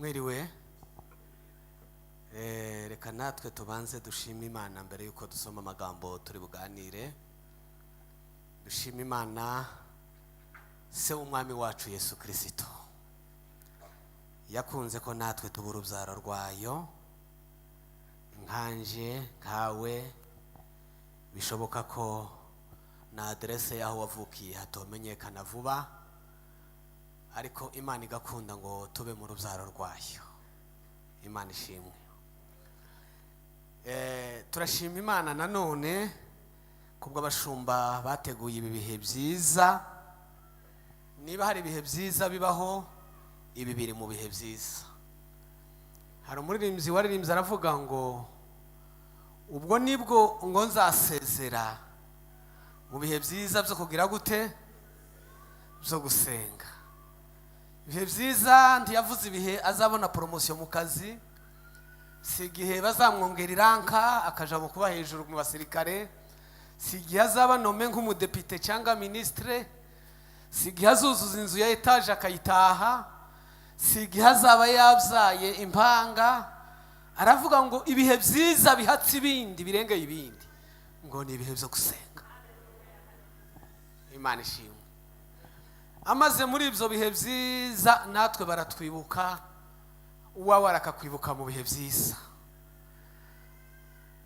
Mwiriwe. Reka natwe tubanze dushime Imana mbere yuko dusoma amagambo turi buganire. Dushime Imana se w'Umwami wacu Yesu Kirisito, yakunze ko natwe tuba urubyaro rwayo. Nkanje nkawe, bishoboka ko na aderese y'aho wavukiye hatomenyekana vuba, ariko Imana igakunda ngo tube mu rubyaro rwayo. Imana ishimwe. Turashima Imana nanone kubw'abashumba bateguye ibi bihe byiza. Niba hari ibihe byiza bibaho, ibi biri mu bihe byiza. Hari umuririmbyi waririmbye aravuga ngo ubwo nibwo ngo nzasezera mu bihe byiza byo kugira gute? Byo gusenga. Ibihe byiza, ntiyavuze ibihe azabona poromosiyo mu kazi, si igihe bazamwongera iranka akaja mu kuba hejuru mu basirikare, si igihe azaba nommé nk'umudepite cyangwa minisitire, si igihe azuzuza inzu ya etaje akayitaha, si igihe azaba yabyaye impanga. Aravuga ngo ibihe byiza bihatse ibindi, birengeye ibindi, ngo ni ibihe byo gusenga. Imana ishimwe. Amaze muri ibyo bihe byiza natwe baratwibuka. Uwawe arakakwibuka mu bihe byiza.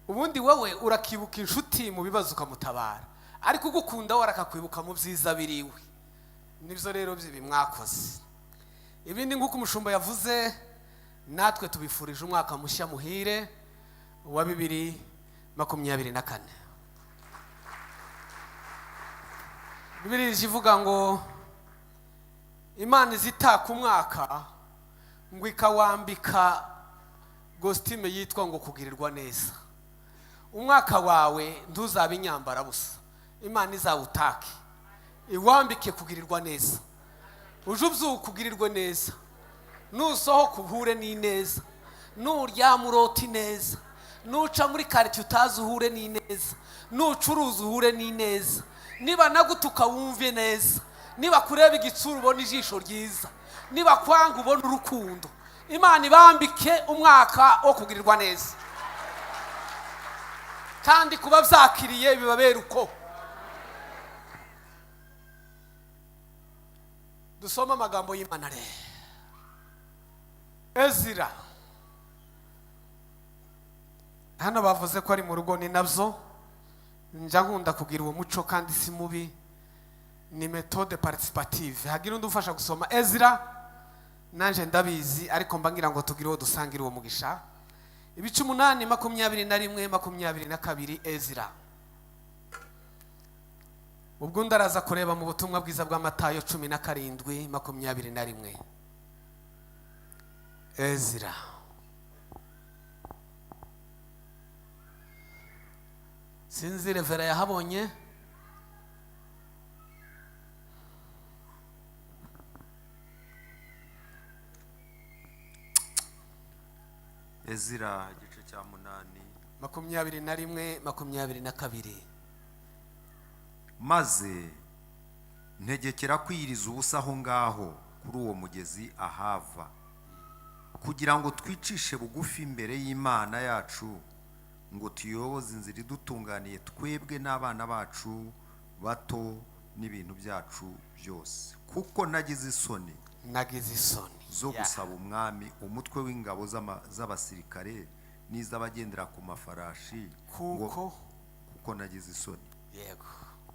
Ubundi wowe urakibuka inshuti mu bibazo ukamutabara, ariko ugukunda we arakakwibuka mu byiza biriwe. Nibyo rero by'ibi mwakoze. Ibindi, nk'uko umushumba yavuze, natwe tubifurije umwaka mushya muhire wa 2024. Bibiri ivuga ngo Imana izitaka umwaka ngo ikawambika costume yitwa ngo kugirirwa neza. Umwaka wawe ntuzabe inyambara busa, Imana izawutake iwambike kugirirwa neza. Uje ubyuka ugirirwe neza, nusohoka uhure n'ineza, nuryama urota ineza, nuca muri karitsiye utazi uhure n'ineza, nucuruza uhure n'ineza, niba nagutuka wumve neza, niba kureba igitsura ubona ijisho ryiza, niba kwanga ubona urukundo. Imana ibambike umwaka wo kugirirwa neza, kandi kuba byakiriye bibabera uko. Dusome amagambo y'Imana rero. Ezira, hano bavuze ko ari mu rugo, ni nabyo njya nkunda kugira uwo muco, kandi si mubi, ni méthode participative. Hagira undi ufasha gusoma Ezira. Nanjye ndabizi, ariko mba ngira ngo tugire uwo dusangira uwo mugisha. Ibice 8, 21, 22, Ezira. Ubwo undi araza kureba mu butumwa bwiza bwa Matayo 17, 21. Ezira. Sinzi revera yahabonye. Ezira igice cya 8. 21, 22. Maze ntegekera kwiyiriza ubusa aho ngaho kuri uwo mugezi Ahava, kugira ngo twicishe bugufi imbere y'Imana yacu, ngo tuyoboze inzira idutunganiye twebwe n'abana bacu bato n'ibintu byacu byose, kuko nagize isoni Nagize isoni zo gusaba umwami umutwe w'ingabo z'abasirikare n'iz'abagendera ku mafarashi ngo Kuko Kuko nagize isoni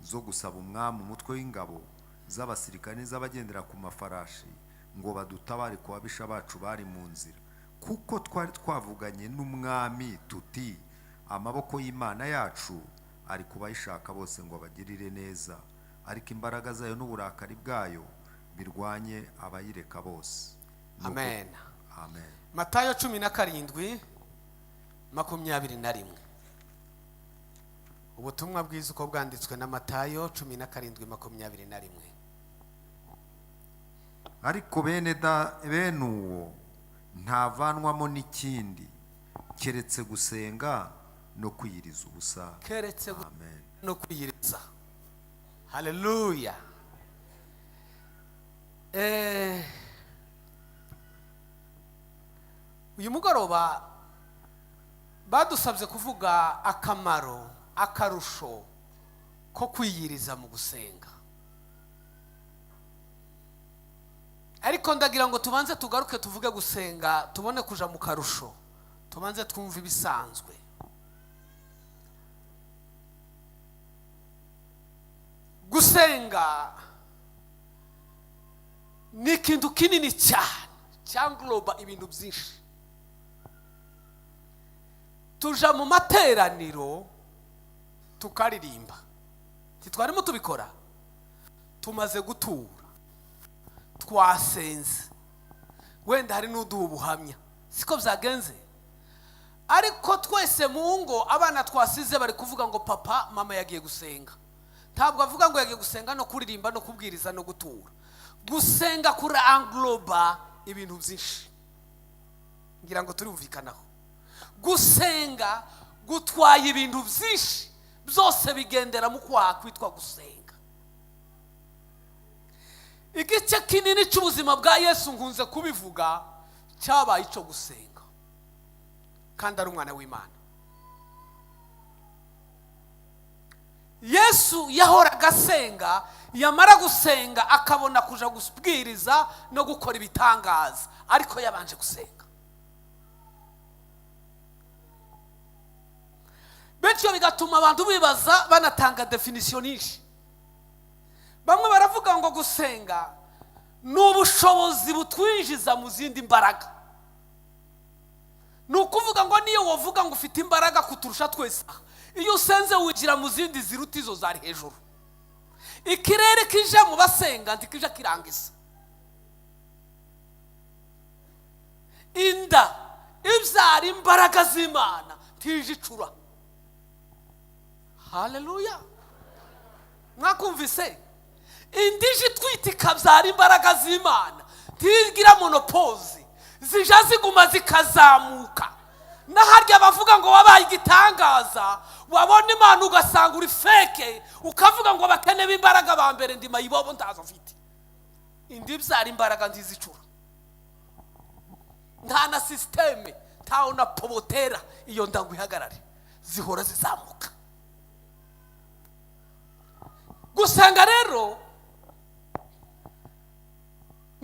zo gusaba umwami umutwe w'ingabo z'abasirikare n'iz'abagendera ku mafarashi ngo badutabare ku babisha bacu bari mu nzira, kuko twari twavuganye n'umwami tuti: 'Amaboko y'Imana yacu ari ku bayishaka bose ngo abagirire neza, ariko imbaraga zayo n'uburakari bwayo birwanye abayireka bose.'" Amen. Amen. Matayo 17, 21. Ubutumwa bwiza uko bwanditswe na Matayo 17, 21. Ariko bene da bene uwo ntavanwamo n'ikindi keretse gusenga no kwiyiriza ubusa. Keretse Amen. no kwiyiriza. Haleluya. Uyu mugoroba badusabye kuvuga akamaro, akarusho ko kwiyiriza mu gusenga. Ariko ndagira ngo tubanze tugaruke tuvuge gusenga, tubone kuja mu karusho, tubanze twumve ibisanzwe. Gusenga ni ikintu kinini cyane cyangloba ibintu byinshi. Tuja mu materaniro tukaririmba, ntitwarimo tubikora, tumaze gutura, twasenze, wenda hari n'uduha ubuhamya, siko byagenze. Ariko twese mu ngo abana twasize bari kuvuga ngo papa mama yagiye gusenga. Ntabwo avuga ngo yagiye gusenga no kuririmba no kubwiriza no gutura. Gusenga kuri angloba ibintu byinshi, ngira ngo turumvikanaho. Gusenga gutwaye ibintu byinshi, byose bigendera mu kwaha kwitwa gusenga. Igice kinini cy'ubuzima bwa Yesu, nkunze kubivuga, cyabaye icyo gusenga, kandi ari umwana w'Imana. Yesu yahoraga asenga, yamara gusenga akabona kuja kubwiriza no gukora ibitangaza, ariko yabanje gusenga. Bityo bigatuma abantu bibaza, banatanga definisiyo nyinshi. Bamwe baravuga ngo gusenga ni ubushobozi butwinjiza mu zindi mbaraga. Ni ukuvuga ngo niyo wavuga ngo ufite imbaraga kuturusha twese, iyo usenze wigira mu zindi ziruta izo zari hejuru. Ikirere kije mu basenga ntikije kirangiza. Inda ibyara imbaraga z'Imana ntije icura. Haleluya! Mwakumvise? Indi ije itwite ikabyara imbaraga z'Imana ntigira monopozi, zija ziguma zikazamuka. N'aharya bavuga ngo wabaye igitangaza, wabona Imana ugasanga uri feke, ukavuga ngo abakene b'imbaraga ba mbere ndima yibobo ntazo mfite. Indi ibyara imbaraga ntizicura. Nta na systeme, nta na pobotera iyo ndango ihagarare, zihora zizamuka. Gusenga rero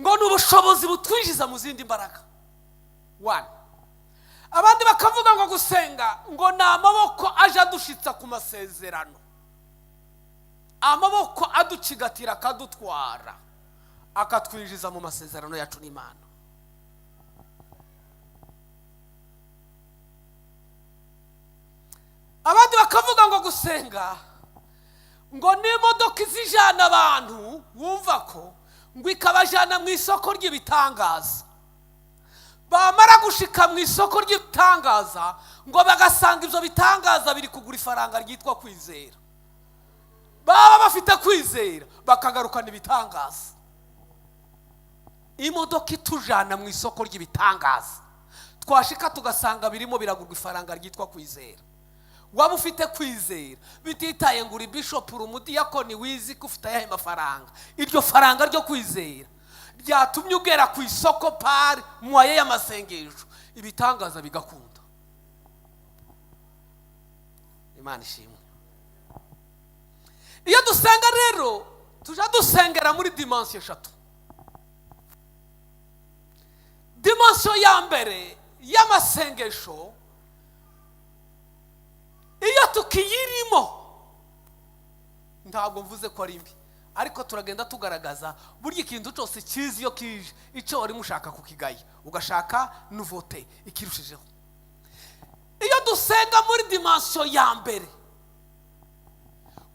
ngo ni ubushobozi butwinjiza mu zindi mbaraga. One. Abandi bakavuga ngo gusenga ngo ni amaboko aje adushitsa ku masezerano, amaboko aducigatira akadutwara akatwinjiza mu masezerano yacu n'Imana. Abandi bakavuga ngo gusenga ngo ni imodoka izijana abantu, wumva ko ngo ikabajana mu isoko ry'ibitangaza. Bamara gushika mu isoko ry'ibitangaza ngo bagasanga ibyo bitangaza biri kugura ifaranga ryitwa kwizera. Baba bafite kwizera bakagarukana ibitangaza. Imodoka itujana mu isoko ry'ibitangaza, twashika tugasanga birimo biragurwa ifaranga ryitwa kwizera. Waba ufite kwizera bititaye ngo uri bishop, uri umudiyakoni, wizi ko ufite ayahe mafaranga, iryo faranga ryo kwizera ryatumye ugera ku isoko pari mwaye y'amasengesho, ibitangaza bigakunda. Imana ishimwe. Iyo dusenga rero tuja dusengera muri dimension eshatu. Dimension ya mbere y'amasengesho, iyo tukiyirimo, ntabwo mvuze ko ari mbi, ariko turagenda tugaragaza burya ikintu cyose cyiza iyo kije, icyo wari mushaka kukigaya ugashaka nouveauté ikirushijeho. Iyo dusenga muri dimension ya mbere,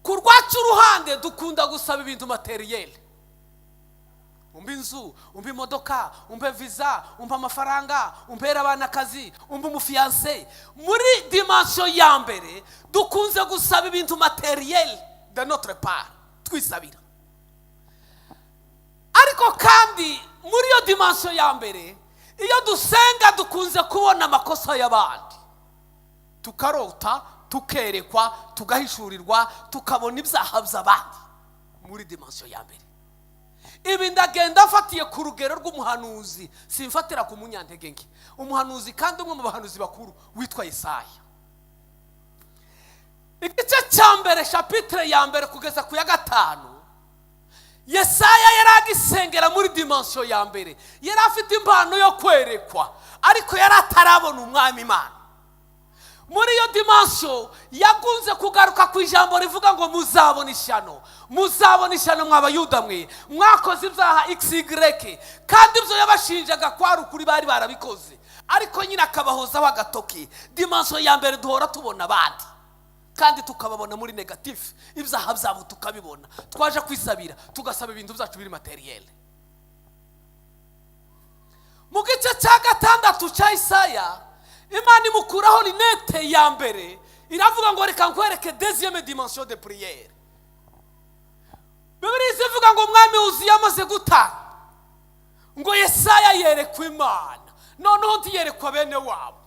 ku rwacu ruhande dukunda gusaba ibintu materiel. Umpe inzu, umpe imodoka, umpe visa, umpe amafaranga, umpere abana akazi, umpe umufiyanse. Muri dimension ya mbere dukunze gusaba ibintu materiel de notre part, twisabira. Ariko kandi muri iyo dimension ya mbere, iyo dusenga dukunze kubona amakosa y'abandi, tukarota, tukerekwa, tugahishurirwa, tukabona ibyaha by'abandi muri dimension ya mbere. Ibi ndagenda mfatiye ku rugero rw'umuhanuzi, simfatira ku munyantege nke. Umuhanuzi kandi umwe mu bahanuzi bakuru witwa Yesaya, igice cya mbere, chapitre ya mbere kugeza ku ya gatanu, Yesaya yari agisengera muri dimension ya mbere. Yari afite impano yo kwerekwa, ariko yari atarabona Umwami Imana. Muri iyo dimension yakunze kugaruka ku ijambo rivuga ngo: "Muzabona ishyano, muzabona ishyano, mwabayuda mwe mwakoze ibyaha xy." Kandi ibyo yabashinjaga kwari ukuri, bari barabikoze, ariko nyine akabahozaho agatoki. Dimension ya mbere duhora tubona abandi kandi tukababona muri négatif, ibyaha byabo tukabibona. Twaje kwisabira, tugasaba ibintu byacu biri matériel. Mu gice cya gatandatu cya Isaya, Imana imukuraho lunettes ya mbere, iravuga ngo: "Reka nkwereke deuxième dimension de prière." Bibiliya ivuga ngo umwami Wuzuye amaze gutanga, ngo Yesaya yerekwa Imana. Noneho ntiyerekwa bene wabo,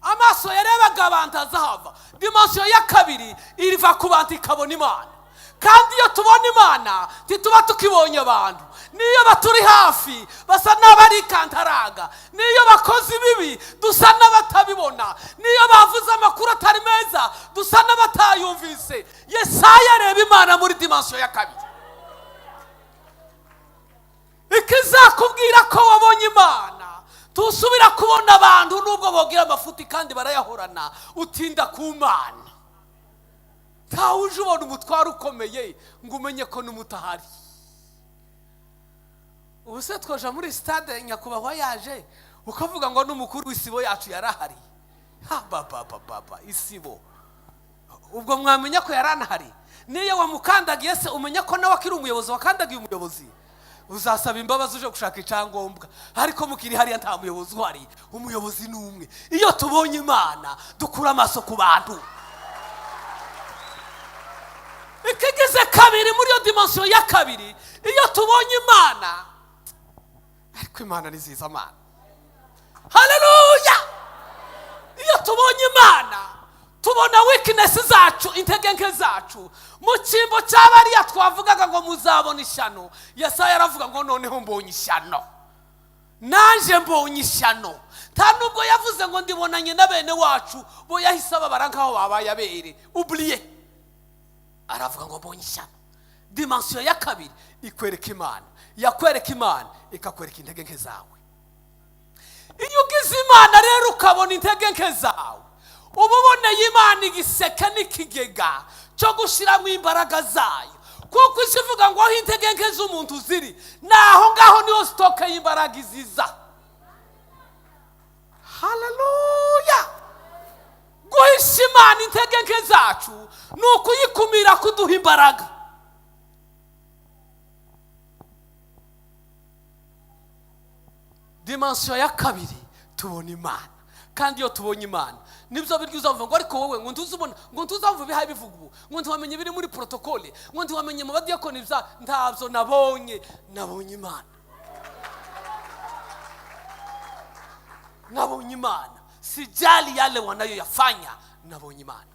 amaso yarebaga abantu azahava. Dimension ya kabiri iriva ku bantu ikabona Imana. Kandi iyo tubona Imana ntituba tukibonye abantu. Niyo baturi hafi basa n'abari kantaraga, niyo bakoze ibibi dusa n'abatabibona, niyo bavuze amakuru atari meza dusa n'abatayumvise. Yesaya areba Imana muri dimension ya kabiri. Ikizakubwira ko wabonye Imana, tusubira kubona abantu nubwo bogira amafuti kandi barayahorana, utinda ku Mana. Ntawe uje ubona umutwaro ukomeye ngo umenye ko n'umutahari. Ubu se twaje muri sitade, nyakubahwa yaje, ukavuga ngo n'umukuru w'isibo yacu yarahari? Ha baba baba, isibo ubwo mwamenya ko yaranahari? Niyo wamukandagiye se umenya ko nawe akiri umuyobozi? Wakandagiye umuyobozi, uzasaba imbabazi uje gushaka icyangombwa, ariko mukiri hariya nta muyobozi uhari. Umuyobozi ni umwe. Iyo tubonye Imana dukura amaso ku bantu. Ikigize kabiri, muri iyo dimension ya kabiri, iyo tubonye Imana, ariko Imana ni nziza mana, haleluya! Iyo tubonye Imana tubona weakness zacu, intege nke zacu. Mu cyimbo cy'abariya twavugaga ngo muzabona ishyano, Yesaya aravuga ngo: "Noneho mbonye ishyano, naje mbonye ishyano." Nta nubwo yavuze ngo ndibonanye na bene wacu, bo yahise ababara nk'aho babaye abere uburiye. Aravuga ngo mbonye ishyano. Dimension ya kabiri ikwereka Imana, yakwereka Imana ikakwereka intege nke zawe. Iyo ugize Imana rero ukabona intege nke zawe, uba uboneye Imana igiseke n'ikigega cyo gushyiramo imbaraga zayo, kuko isi ivuga ngo aho intege nke z'umuntu ziri, ni aho ngaho niho stock y'imbaraga iziza. Haleluya! Guhisha Imana intege nke zacu ni ukuyikumira kuduha imbaraga. Dimension ya kabiri tubona Imana. Kandi iyo tubonye Imana, nibyo biryo uzavuga ngo ariko wowe ngo ntuzubona, ngo ntuzamva ibihaye bivuga ubu, ngo ntiwamenye ibiri muri protocole, ngo ntiwamenye mu badiyakoni. Bya ntabyo nabonye, nabonye Imana, nabonye Imana. Sijali yale wanayoyafanya, nabonye Imana.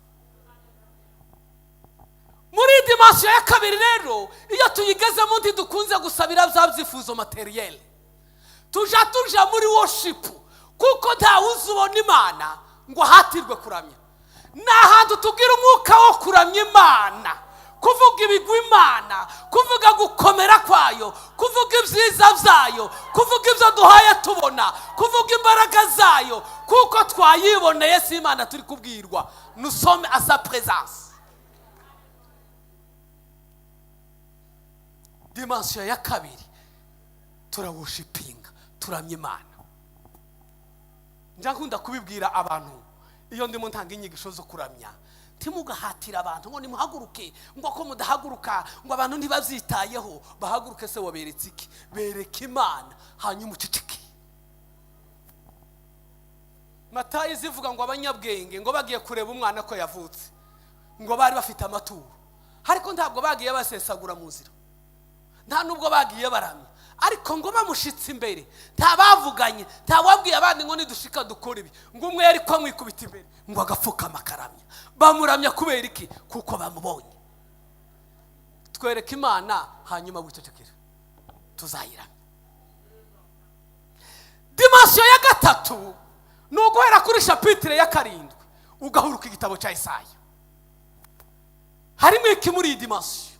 Muri dimension ya kabiri rero, iyo tuyigezemo ntidukunze gusabira bya byifuzo matériel, tuja muri worship, kuko ntawuzi ubona Imana ngo ahatirwe kuramya. Ni ahantu tugira umwuka wo kuramya Imana, kuvuga ibigwi Imana, kuvuga gukomera kwayo, kuvuga ibyiza byayo, kuvuga ibyo duhaye tubona, kuvuga imbaraga zayo, kuko twayiboneye. Si Imana turi kubwirwa, nous sommes à sa présence. Dimension ya kabiri turaworshipinga, turamya Imana. Njya nkunda kubibwira abantu iyo ndimo ntanga inyigisho zo kuramya: ntimugahatire abantu ngo nimuhaguruke, ngo ko mudahaguruka, ngo abantu ntibabyitayeho. Bahaguruke se waberetse iki? Bereka Imana hanyuma uceceke. Matayo zivuga ngo abanyabwenge ngo bagiye kureba umwana ko yavutse, ngo bari bafite amaturo, ariko ntabwo bagiye basesagura mu nzira, nta nubwo bagiye baramya, ariko ngo bamushitse imbere nta bavuganye, nta wabwiye abandi ngo nidushika dukora ibi. Ngo umwe yari ko amwikubita imbere, ngo agapfukama akaramya. Bamuramya kubera iki? Kuko bamubonye. Twereka Imana hanyuma wicecekera. Tuzayiramya. Dimension ya gatatu ni uguhera kuri chapitre ya 7 ugahuruka igitabo cya Isaya. Harimo iki muri iyi dimension?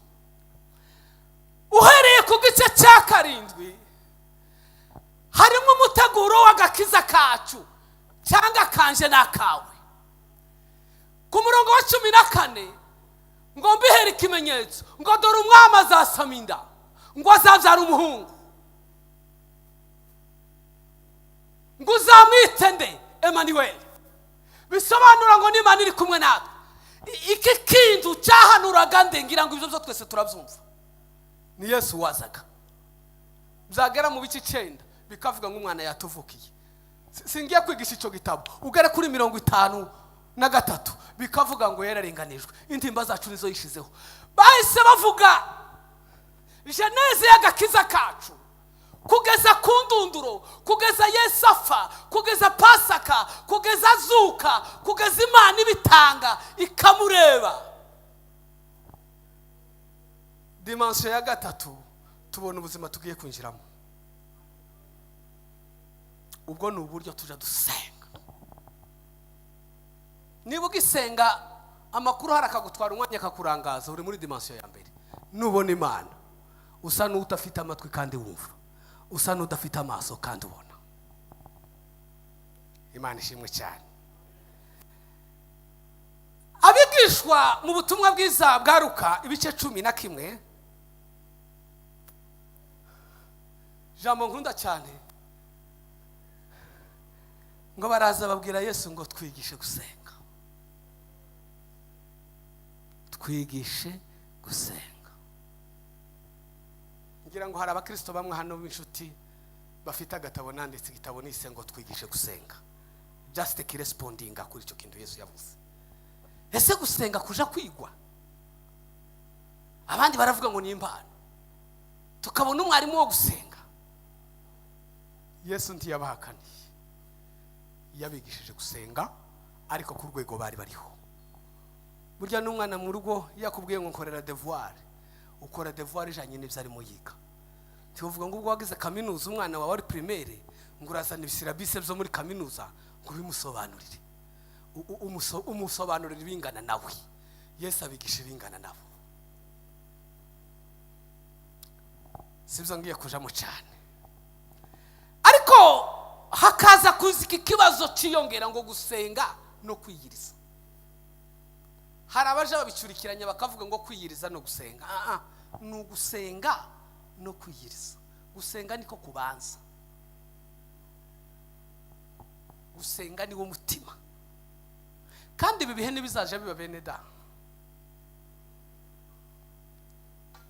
Uhereye ku gice cya 7 harimo umuteguro w'agakiza kacu cyangwa kanje n'akawe. Ku murongo wa 14 ngo: "Mbihere ikimenyetso," ngo: "Dore umwami azasama inda," ngo: "azabyara umuhungu," ngo: "Uzamwite nde? Emanuweli." Bisobanura ngo n'Imana iri kumwe natwe. Iki kintu cyahanuraga nde? Ngira ngo ibyo byo twese turabyumva, ni Yesu wazaga. Byagera mu bice 9 bikavuga ngo umwana yatuvukiye. Singiye kwigisha icyo gitabo. Ugere kuri 53 bikavuga ngo yararenganijwe, intimba zacu nizo yishizeho. Bahise bavuga genèse y'agakiza kacu kugeza ku ndunduro, kugeza Yesu apfa, kugeza Pasaka, kugeza azuka, kugeza Imana ibitanga ikamureba. Dimension ya gatatu, tubona ubuzima tugiye kwinjiramo. Ubwo ni uburyo tujya dusenga. Niba ugisenga amakuru hari akagutwara umwanya, akakurangaza, uri muri dimension ya mbere. Nubona Imana usa n'udafite amatwi kandi wumva, usa n'udafite amaso kandi ubona. Imana ishimwe cyane. Abigishwa mu butumwa bwiza bwa Luka ibice 11, jambo nkunda cyane, ngo baraza babwira Yesu ngo: "Twigishe gusenga, twigishe gusenga." Ngira ngo hari abakirisito bamwe hano b'inshuti bafite agatabo nanditse, igitabo nise ngo "Twigishe gusenga", just kirespondinga kuri icyo kintu Yesu yavuze. Ese gusenga kuja kwigwa? Abandi baravuga ngo ni impano, tukabona umwarimu wo gusenga. Yesu ntiyabahakaniye, yabigishije gusenga, ariko ku rwego bari bariho. Burya n'umwana mu rugo iyo akubwiye ngo nkorera devoir, ukora devoir ijyanye n'ibyo arimo yiga. Ntibuvuga ngo ubwo wagize kaminuza, umwana wawe ari primaire, ngo urazana ibisyllabus byo muri kaminuza ngo ubimusobanurire. Umusobanurira ibingana nawe. Yesu abigisha ibingana nabo. Sibyo ngiye kujamo cyane, ariko hakaza kuza iki kibazo cyiyongera ngo gusenga no kwiyiriza. Hari abaje babicurikiranya bakavuga ngo kwiyiriza no gusenga. Ah, ah, ni ugusenga no kwiyiriza. Gusenga niko kubanza, gusenga niwo mutima. Kandi ibi bihe ntibizaje biba, bene da.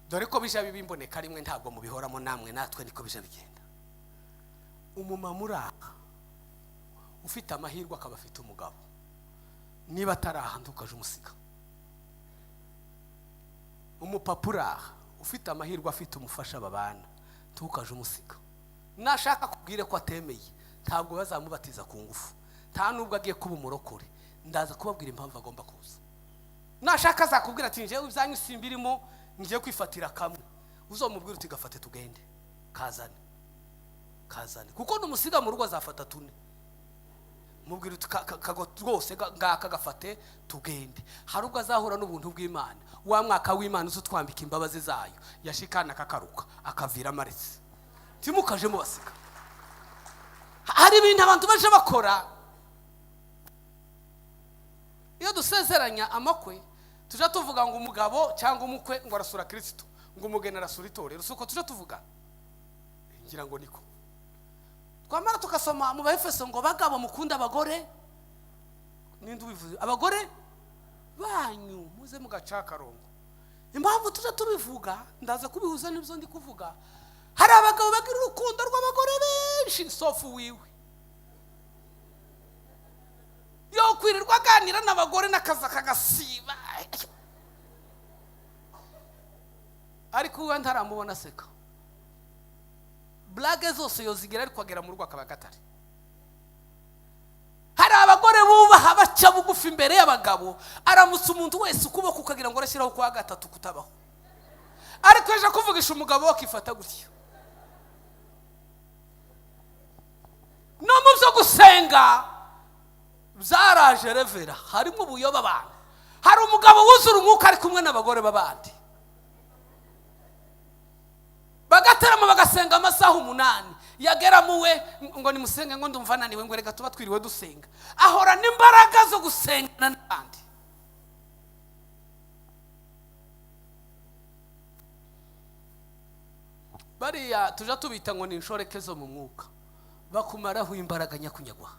Dore ko bija biba imboneka rimwe, ntabwo mubihoramo namwe, natwe niko bija bigenda. Umumama uri aha ufite amahirwe akaba afite umugabo, niba atari aha ntukaje umusiga. Umupapa uri aha ufite amahirwe afite umufasha babana, ntukaje umusiga. Nashaka kubwire ko atemeye, ntabwo bazamubatiza ku ngufu, nta nubwo agiye kuba umurokore. Ndaza kubabwira impamvu agomba kuza. Nashaka azakubwira ati: "Njyewe ibyanyu simbirimo, ngiye kwifatira kamwe." Uzamubwira uti: "Gafate tugende, kazane, kazane," kuko numusiga mu rugo azafata tune. Mubwira uti: "Rwose ngaka gafate tugende." Hari ubwo azahura n'ubuntu bw'Imana, wa mwaka w'Imana uza utwambika imbabazi zayo, yashikana akakaruka akaviramo aretse. Ntimukaje mubasiga. Hari ibintu abantu baje bakora. Iyo dusezeranya amakwe tujya tuvuga ngo umugabo cyangwa umukwe ngo arasura Kirisito, ngo umugeni arasura itorero. Si uko tujya tuvuga? Ngira ngo niko. Twamara tugasoma mu Baefeso ngo: "Bagabo, mukunda abagore," ninde ubivuze? "Abagore banyu." Muze mugaca akarongo. Impamvu tujya tubivuga, ndaza kubihuza n'ibyo ndi kuvuga. Hari abagabo bagira urukundo rw'abagore benshi, sauf wiwe. Yo kwirirwa aganira n'abagore n'akazi akagasiba, ariko uwe ntaramubona aseka. Blague zose yozigira, ariko agera mu rugo akaba gatari. Hari abagore bubaha, baca bugufi imbere y'abagabo. Aramutse umuntu wese ukuboko ukagira ngo arashyiraho kwa gatatu kutabaho, ariko ejo kuvugisha umugabo we akifata gutya. No mu byo gusenga byaraje revera, harimo ubuyoba abantu. Hari umugabo wuzura umwuka ari kumwe n'abagore b'abandi, bagatarama bagasenga amasaha 8, yagera muwe ngo nimusenge, ngo ndumva naniwe, ngo reka tuba twiriwe dusenga. Ahorana imbaraga zo gusengana n'abandi. Bariya tuja tubita ngo ni inshoreke zo mu mwuka, bakumaraho imbaraga nyakunyagwa,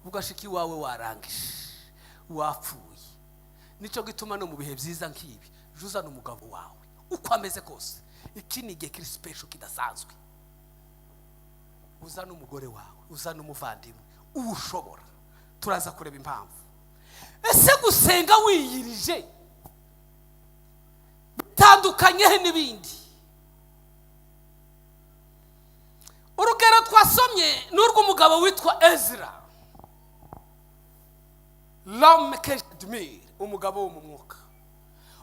ugashika iwawe warangije wapfuye. Nicyo gituma no mu bihe byiza nk'ibi juzana umugabo wawe uko ameze kose. Iki ni igihe kiri special kidasanzwe. Uzana umugore wawe, uzana umuvandimwe ushobora. Turaza kureba impamvu. Ese gusenga wiyirije bitandukanye he n'ibindi? Urugero twasomye ni urw'umugabo witwa Ezra, l'homme que j'admire, umugabo wo mu mwuka.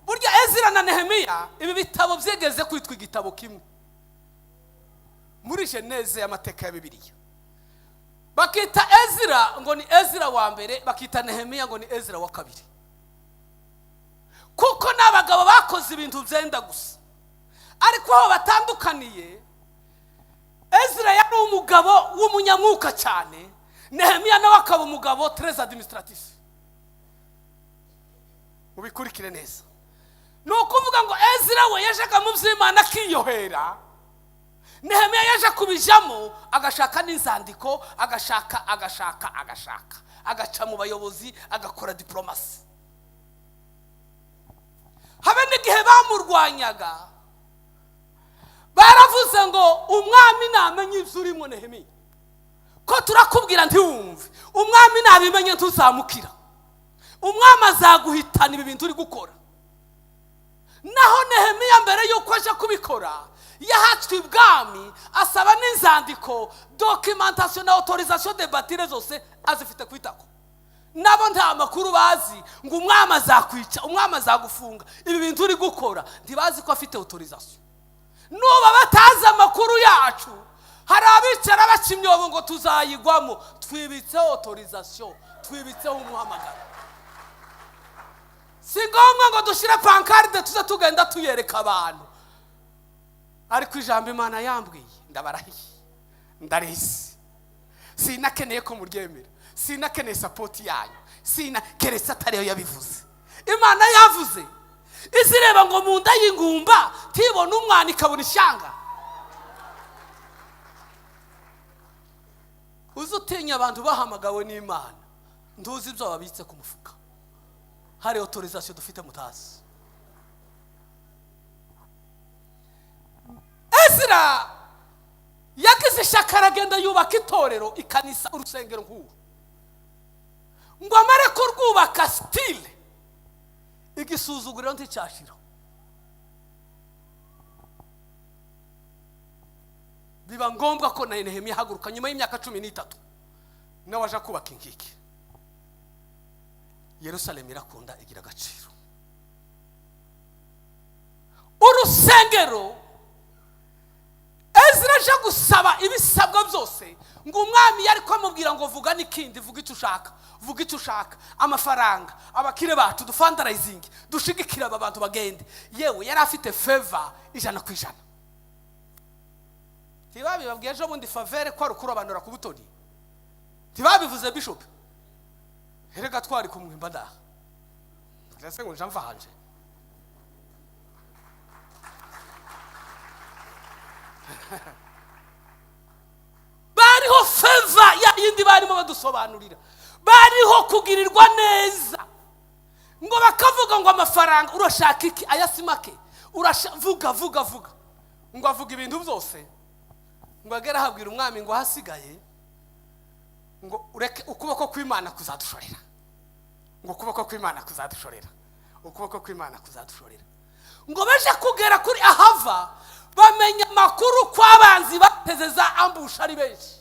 Burya Ezra na Nehemiya ibi bitabo byegeze kwitwa igitabo kimwe muri Geneze y'amateka ya Bibiliya. Bakita Ezra ngo ni Ezra wa mbere, bakita Nehemiya ngo ni Ezra wa kabiri, kuko n'abagabo bakoze ibintu byenda gusa. Ariko aho batandukaniye, Ezra yari umugabo w'umunyamwuka cyane, Nehemiya nawe akaba umugabo très administratif. Mubikurikire neza. Ni ukuvuga ngo Ezra we yajaga mu by'Imana akiyohera, Nehemiya yaje kubijamo agashaka n'inzandiko, agashaka agashaka agashaka, agaca mu bayobozi, agakora diplomasi. Habe n'igihe bamurwanyaga baravuze ngo umwami namenye ibyo urimo Nehemiya, ko turakubwira ntiwumve, umwami nabimenye ntuzamukira, umwami azaguhitana ibi bintu uri gukora. Naho Nehemiya mbere yuko aje kubikora yahatswe ibwami, asaba n'inzandiko, documentation na autorisation de bâtir zose azifite kwitako. Nabo nta makuru bazi ngo umwami azakwica, umwami azagufunga, ibi bintu uri gukora ntibazi ko afite autorisation. Nuba batazi amakuru yacu, hari abicara baca imyobo ngo tuzayigwamo. Twibitseho autorisation, twibitseho umuhamagaro. Si ngombwa ngo dushyire pankaride tuze tugenda tuyereka abantu. Ariko ijambo Imana yambwiye ndabarahiye, ndarisi, sinakeneye ko muryemera, sinakeneye support yanyu, sina keretse atariyo yabivuze. Imana yavuze izireba ngo mu nda y'ingumba tibona umwana ikabona ishyanga. Uzi utinya abantu bahamagawe n'Imana, ntuzi ibyo babitse ku mufuka. Hari autorisation dufite mutazi. Ezra yagize ishyaka aragenda yubaka itorero, ikanisa, urusengero nk'uru, ngo amare kurwubaka style igisuzuguriro nticyashira. Biba ngombwa ko na Nehemiya ahaguruka nyuma y'imyaka 13 nawe aje kubaka inkike. Yerusalemu irakunda, igira agaciro. Urusengero Ezra aje gusaba ibisabwa byose, ngo umwami yari kwamubwira ngo vuga n'ikindi, vuga icyo ushaka, vuga icyo ushaka, amafaranga, abakire bacu dufundraising, dushigikira aba bantu bagende. Yewe yari afite favor 100%. Ntibabibabwiye ejo bundi favere ko ari ukurobanura ku butoni? Ntibabivuze bishop? Erega twari kumwimba ndaha. Ndetse ngo nja mvanje. Bariho favor ya yindi barimo badusobanurira, bariho kugirirwa neza, ngo bakavuga ngo amafaranga urashaka iki, ayasimake, vuga vuga vuga, ngo avuga ibintu byose, ngo agere ahabwira umwami ngo hasigaye ngo ureke ukuboko kw'Imana kuzadushorera, ngo ukuboko kw'Imana kuzadushorera, ukuboko kw'Imana kuzadushorera. Ngo baje kugera kuri Ahava bamenya amakuru ko abanzi bateze za ambusha ari benshi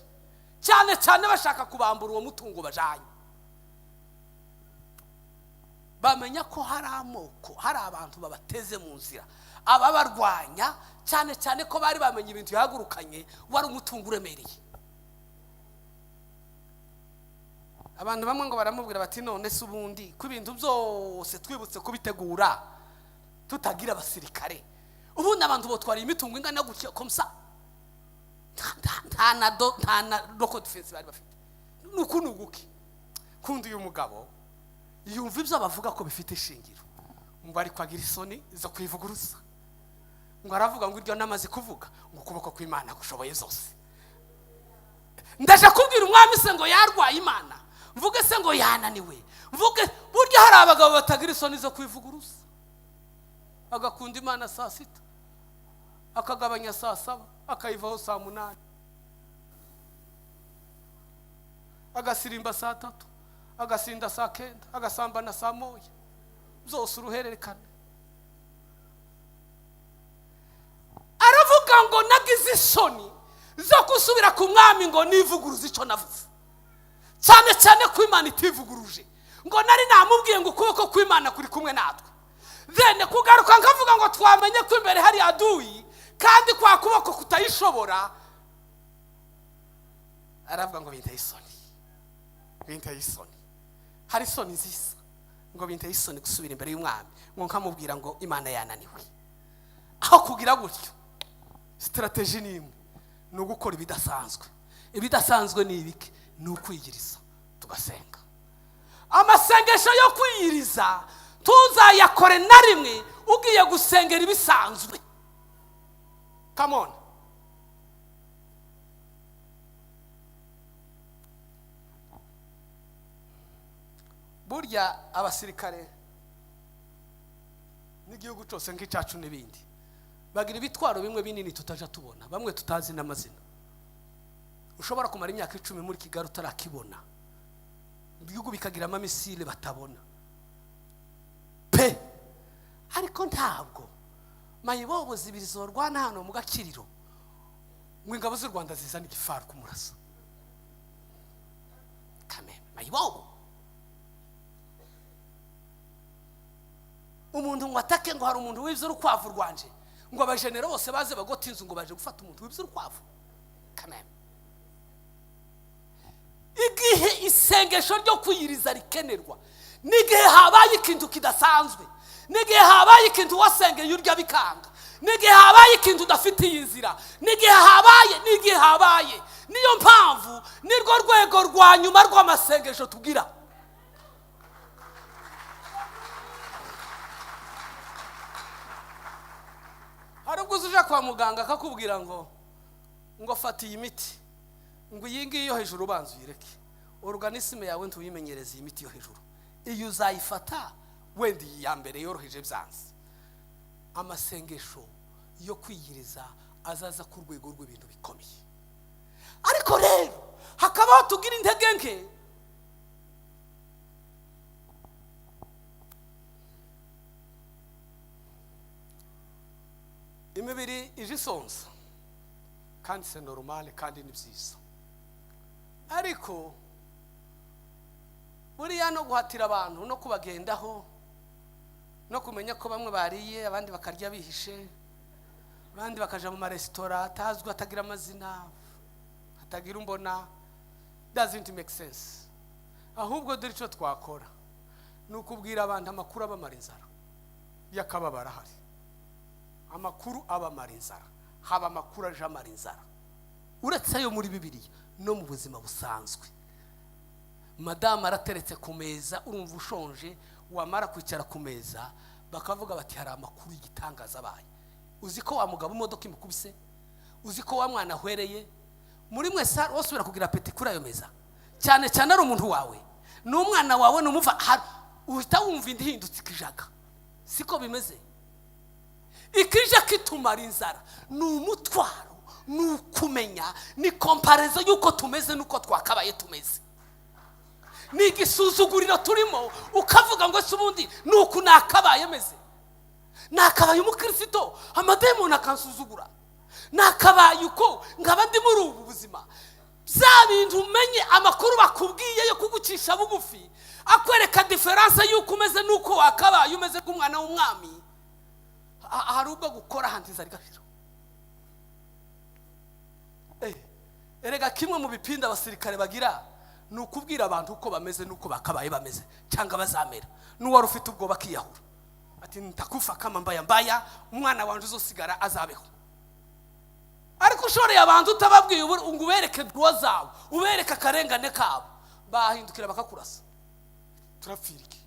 cyane cyane, bashaka kubambura uwo mutungo bajanye. Bamenya ko hari amoko, hari abantu babateze mu nzira, ababarwanya cyane cyane ko bari bamenye ibintu yahagurukanye wari umutungo uremereye. Abantu bamwe ngo baramubwira bati: "None se ubundi ko ibintu byose twibutse kubitegura tutagira abasirikare, ubundi abantu botwara imitungo ingana gutya comme ça?" Nta na local defense bari bafite. Nuku nuguki kundi uyu mugabo yumva ibyo bavuga ko bifite ishingiro, ngo ariko agira isoni zo kwivuguruza. Ngo aravuga ngo: "Iryo namaze kuvuga ngo ukuboko kw'Imana gushoboye zose, ndaje kubwira umwami se ngo yarwaye Imana, mvuge se ngo yananiwe, mvuge?" Burya hari abagabo batagira isoni zo kwivuguruza, agakunda Imana saa 6, akagabanya saa 7, akayivaho saa 8, agasirimba saa 3, agasinda saa 9, agasambana saa 1, byose uruhererekane. Aravuga ngo: "Nagize isoni zo gusubira ku mwami ngo nivuguruze icyo navuze, cyane cyane ko Imana itivuguruje, ngo nari namubwiye ngo ukuboko kw'Imana kuri kumwe natwe. Then kugaruka nkavuga ngo twamenye ko imbere hari aduyi, kandi kwa kuboko kutayishobora." Aravuga ngo: "Binteye isoni, binteye isoni." Hari isoni nziza. Ngo: "Binteye isoni gusubira imbere y'umwami ngo nkamubwira ngo Imana yananiwe." Aho kugira gutyo, strategy ni imwe, ni ugukora ibidasanzwe. Ibidasanzwe ni ibiki? Ni ukwiyiriza tugasenga. Amasengesho yo kwiyiriza tuzayakore na rimwe ugiye gusengera ibisanzwe. Come on. Burya abasirikare n'igihugu cyose nk'icyacu n'ibindi bagira ibitwaro bimwe binini tutaja tubona, bamwe tutazi n'amazina. Ushobora kumara imyaka 10 muri Kigali utarakibona. Ibihugu bikagira ama missiles batabona pe. Ariko ntabwo mayibobo zibiri zorwana hano mu Gakiriro ngo ingabo z'u Rwanda zizane igifaru kumurasa kame mayibobo. Umuntu ngo atake ngo hari umuntu wibye urukwavu rwanje, ngo abajenero bose baze bagote inzu ngo baje gufata umuntu wibye urukwavu kameme. Igihe isengesho ryo kwiyiriza rikenerwa n'igihe habaye ikintu kidasanzwe, n'igihe habaye ikintu wasengeye urya bikanga, n'igihe habaye ikintu udafitiye inzira, n'igihe habaye, n'igihe habaye. Niyo mpamvu nirwo rwego rwa nyuma rw'amasengesho tugira. Hari ubwo uza kwa muganga akakubwira ngo fata iyi miti, ngo iyi ngiyi yo hejuru ubanza uyireke, organisme yawe ntuyimenyereze iyi miti yo hejuru, iyo uzayifata wenda iyi ya mbere yoroheje byanze. Amasengesho yo kwiyiriza azaza ku rwego rw'ibintu bikomeye. Ariko rero hakabaho tugira intege nke. Imibiri ije isonza, kandi c'est normal, kandi ni byiza. Ariko buriya no guhatira abantu no kubagendaho no kumenya ko bamwe bariye, abandi bakarya bihishe, abandi bakaja mu maresitora atazwi, atagira amazina, atagira umbona, doesn't make sense. Ahubwo dore icyo twakora ni ukubwira abantu amakuru abamara inzara y'akababaro. Ahari amakuru abamara inzara, haba amakuru aje amara inzara, uretse ayo muri Bibiliya no mu buzima busanzwe. Madamu arateretse ku meza, urumva ushonje, wamara kwicara ku meza bakavuga bati: "Hari amakuru y'igitangaza abaye. Uzi ko wa mugabo imodoka imukubise? Uzi ko wa mwana ahwereye?" Muri mwese wasubira kugira appétit kuri ayo meza, cyane cyane ari umuntu wawe, ni umwana wawe, ni umuva, uhita wumva indi ihindutse ikijaga. Siko bimeze? Ikija kitumara inzara ni umutwaro, ni ukumenya, ni comparaison y'uko tumeze n'uko twakabaye tumeze, ni igisuzuguriro turimo. Ukavuga ngo: "Ese ubundi ni uku nakabaye meze? Nakabaye umukirisito amadayimoni akansuzugura? Nakabaye uko nkaba ndi muri ubu buzima?" Bya bintu umenye amakuru bakubwiye yo kugucisha bugufi, akwereka différence y'uko umeze n'uko wakabaye umeze nk'umwana w'umwami. Hari ubwo gukora ahantu inzara igashira. Erega kimwe mu bipindi abasirikare bagira ni Ni ukubwira abantu uko bameze n'uko bakabaye bameze cyangwa bazamera. N'uwari ufite ubwoba akiyahura, ati: "Ntakufa kama mbaya mbaya, umwana wanjye uzosigara azabeho." Ariko ushoreye abantu utababwiye ngo ubereke droits zabo, ubereke akarengane kabo, bahindukira bakakurasa. Turapfira iki?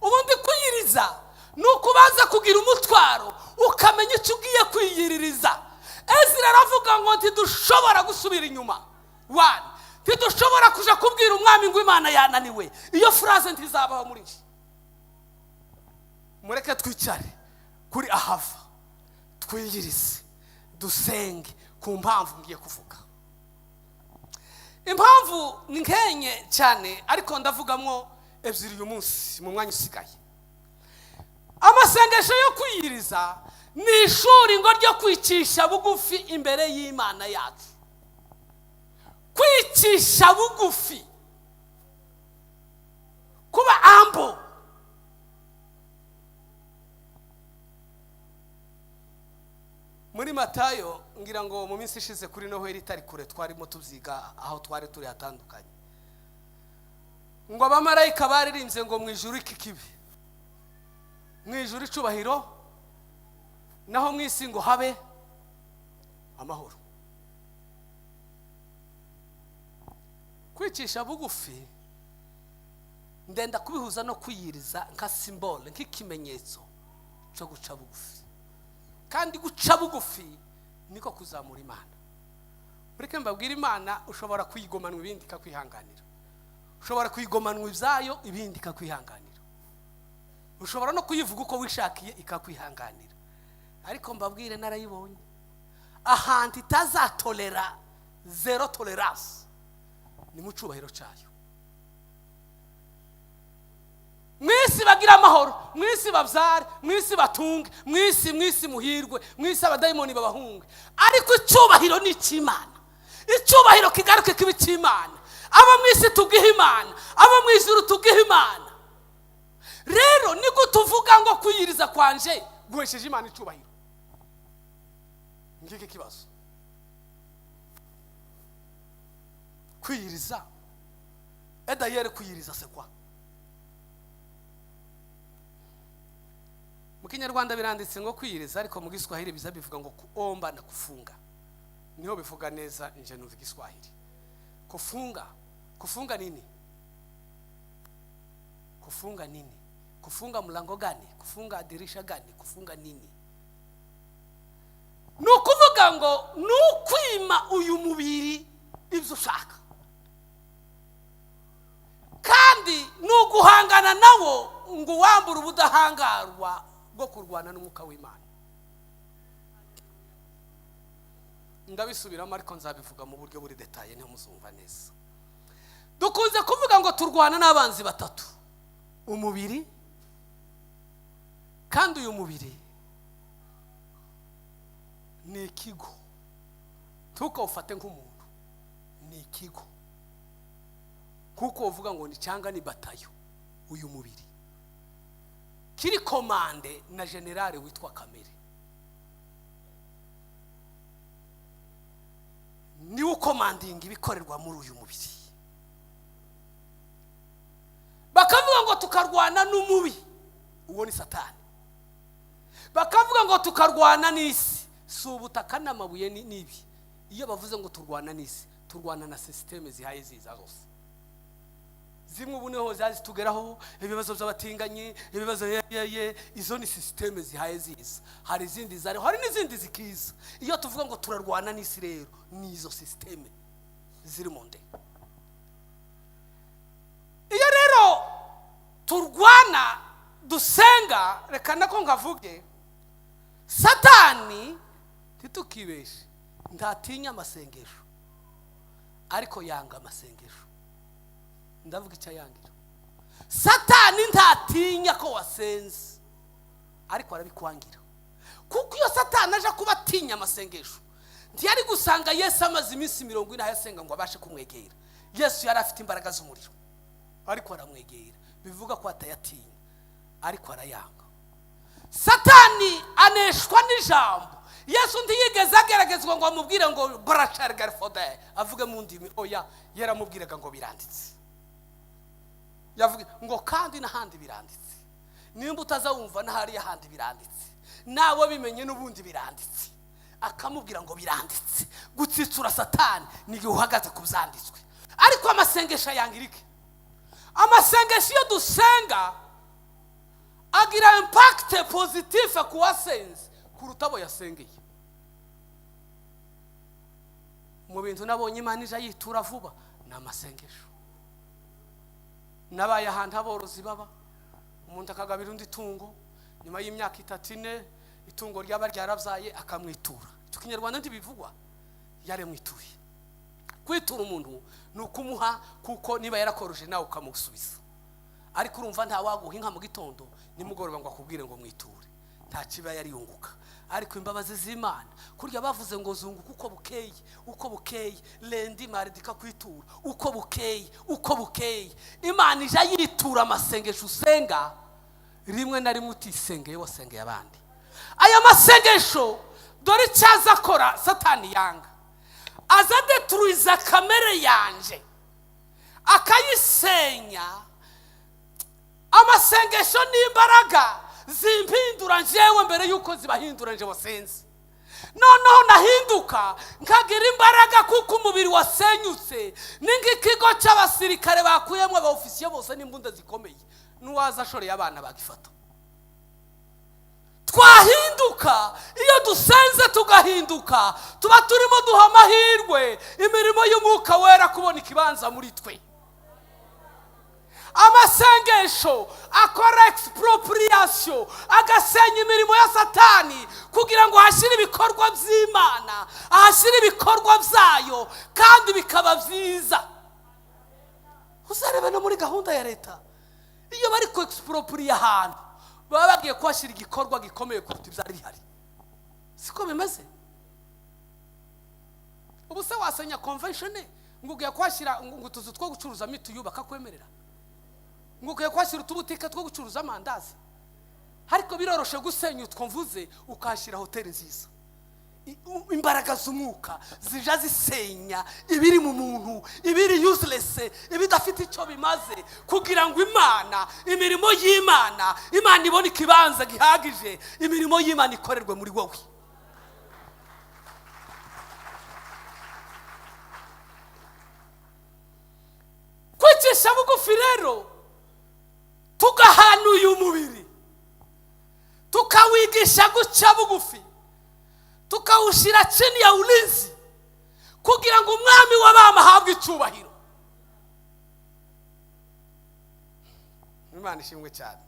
Ubundi kwiyiriza ni ukubanza kugira umutwaro, ukamenya icyo ugiye kwiyiririza. Ezira aravuga ngo ntidushobora gusubira inyuma, wani ntidushobora kuja kubwira umwami ngo Imana yananiwe. Iyo phrase ntizabaho muri njye. Mureke twicare kuri Ahava, twiyirize, dusenge ku mpamvu ngiye kuvuga. Impamvu ni nkenye cyane, ariko ndavugamo ebyiri uyu munsi mu mwanya usigaye. Amasengesho yo kwiyiriza ni ishuri ngo ryo kwicisha bugufi imbere y'Imana yacu, kwicisha bugufi, kuba humble. Muri Matayo, ngira ngo mu minsi ishize kuri Noheli itari kure, twarimo tubyiga aho twari turi hatandukanye, ngo abamarayika baririmbye ngo mu ijuru iki kibi, mu ijuru icubahiro, naho mu isi ngo habe amahoro. Kwicisha bugufi ndenda kubihuza no kwiyiriza nka symbole, nk'ikimenyetso cyo guca bugufi. Kandi guca bugufi niko kuzamura Imana. Mureke mbabwire, Imana ushobora kuyigomanwa ibindi ikakwihanganira, ushobora kuyigomanwa ibyayo ibindi ikakwihanganira, ushobora no kuyivuga uko wishakiye ikakwihanganira. Ariko mbabwire, narayibonye ahantu itazatolera, zéro tolérance, ni mu cyubahiro cyayo. Mu isi bagira amahoro, mu isi babyare, mu isi batunge, mu isi muhirwe, mu isi abadayimoni babahunge, ariko icyubahiro ni icy'Imana. Icyubahiro kigaruke kiba icy'Imana. Abo mu isi tugiha Imana, abo mu ijuru tugiha Imana. Rero ni gute uvuga ngo kwiyiriza kwanje guhesheje Imana icyubahiro? Ngiki kibazo. Kwiyiriza edayeri, kwiyiriza c'est quoi? Mu Kinyarwanda biranditse ngo kwiyiriza, ariko mu Giswahili biza bivuga ngo kuomba na kufunga. Niho bivuga neza. Nje numva Igiswahili kufunga. Kufunga nini? Kufunga nini? Kufunga mlango gani? Kufunga dirisha gani? Kufunga nini? Ni ukuvuga ngo ni ukwima uyu mubiri ibyo ushaka, kandi ni uguhangana nawo ngo uwambure ubudahangarwa bwo kurwana n'umwuka w'Imana. Ndabisubiramo, ariko nzabivuga mu buryo buri détaillé, niho muzumva neza. Dukunze kuvuga ngo turwana n'abanzi batatu: umubiri. Kandi uyu mubiri ni ikigo, ntukawufate nk'umuntu, ni ikigo, kuko uvuga ngo ni cyangwa ni batayo. Uyu mubiri kiri commandé na général witwa kamere, niwe ukomandinga ibikorerwa muri uyu mubiri. Bakavuga ngo tukarwana n'umubi, uwo ni Satani. Bakavuga ngo tukarwana n'isi. Si ubutaka n'amabuye n'ibi. Iyo bavuze ngo turwana n'isi, turwana na système zihaye ziza zose. Zimwe ubu niho zitugeraho, ibibazo by'abatinganyi, ibibazo yeye, izo ni système zihaye ziza. Hari izindi zariho, hari n'izindi zikiza. Iyo tuvuga ngo turarwana n'isi rero, ni izo système ziri mu nde. Iyo rero turwana, dusenga, reka nako ngavuge, Satani, ntitukibeshe, ntatinya amasengesho, ariko yanga amasengesho. Ndavuga icyo ayangira. Satani ntatinya ko wasenze, ariko arabikwangira, kuko iyo Satani aje kuba atinya amasengesho, ntiyari gusanga Yesu amaze iminsi 40 asenga ngo abashe kumwegera. Yesu yari afite imbaraga z'umuriro, ariko aramwegera. Bivuga ko atayatinya, ariko arayanga. Satani aneshwa n'ijambo. Yesu ntiyigeze ageragezwa ngo amubwire ngo barashargarfode avuge mu ndimi. Oya, yaramubwiraga ngo biranditse. Yavuga ngo kandi n'ahandi biranditse. Nimba utazawumva n'ahari ahandi biranditse, nawe bimenye n'ubundi biranditse. Akamubwira ngo biranditse. Gutsitsura Satani ni igihe uhagaze ku byanditswe. Ariko amasengesho yangirike, amasengesho iyo dusenga agira impact positive ku wasenze kuruta abo yasengeye. Mu bintu nabonye Imana ija yitura vuba ni amasengesho. Nabaye ahantu aborozi baba, umuntu akagabira undi itungo, nyuma y'imyaka 3 4 itungo ryaba ryarabyaye akamwitura. Icyo Kinyarwanda ntibivugwa, yaremwituye. Kwitura umuntu ni ukumuha, kuko niba yarakoruje nawe ukamusubiza. Ariko urumva nta waguha inka mu gitondo nimugoroba ngo akubwire ngo mwiture, nta kiba yariyunguka. Ariko imbabazi z'Imana, kurya bavuze ngo zunguka uko bukeye, uko bukeye, lendi maridi kwitura uko bukeye, uko bukeye. Imana ija yitura amasengesho usenga, rimwe na rimwe utisengeye wasengeye abandi. Aya masengesho dore icyaza akora Satani yanga, aza detruiza kamere yanje akayisenya. Amasengesho n'imbaraga zimpindura njyewe mbere yuko zibahindura nje wasenze. Noneho nahinduka nkagira imbaraga kuko umubiri wasenyutse. Ni nk'ikigo cy'abasirikare bakuyemo abaofisiye bose n'imbunda zikomeye, n'uwaza ashoreye abana bagifata. Twahinduka iyo dusenze tugahinduka, tuba turimo duha amahirwe imirimo y'Umwuka Wera kubona ikibanza muri twe. Amasengesho akora expropriation, agasenya imirimo ya Satani kugira ngo ahashyire ibikorwa by'Imana, ahashyire ibikorwa byayo kandi bikaba byiza. Uzarebe no muri gahunda ya leta, iyo bari ku expropriate ahantu baba bagiye kuhashyira igikorwa gikomeye kuruta ibyari bihari. Siko bimeze? Ubu se wasenya convention ngo ugiye kuhashyira ngo utuzu two gucuruza mituyu bakakwemerera, ngo ugiye kuhashyira utubutike two gucuruza amandazi? Ariko biroroshe gusenya utwo mvuze ukahashyira hoteli nziza. Imbaraga z'umwuka zija zisenya ibiri mu muntu, ibiri useless, ibidafite icyo bimaze, kugira ngo Imana, imirimo y'Imana, Imana ibone ikibanza gihagije, imirimo y'Imana ikorerwe muri wowe. Kwicisha bugufi rero, tugahana uyu mubiri, tukawigisha guca bugufi, tukawushyira chini ya ulinzi kugira ngo umwami w'abami ahabwe icyubahiro. Imana ishimwe cyane.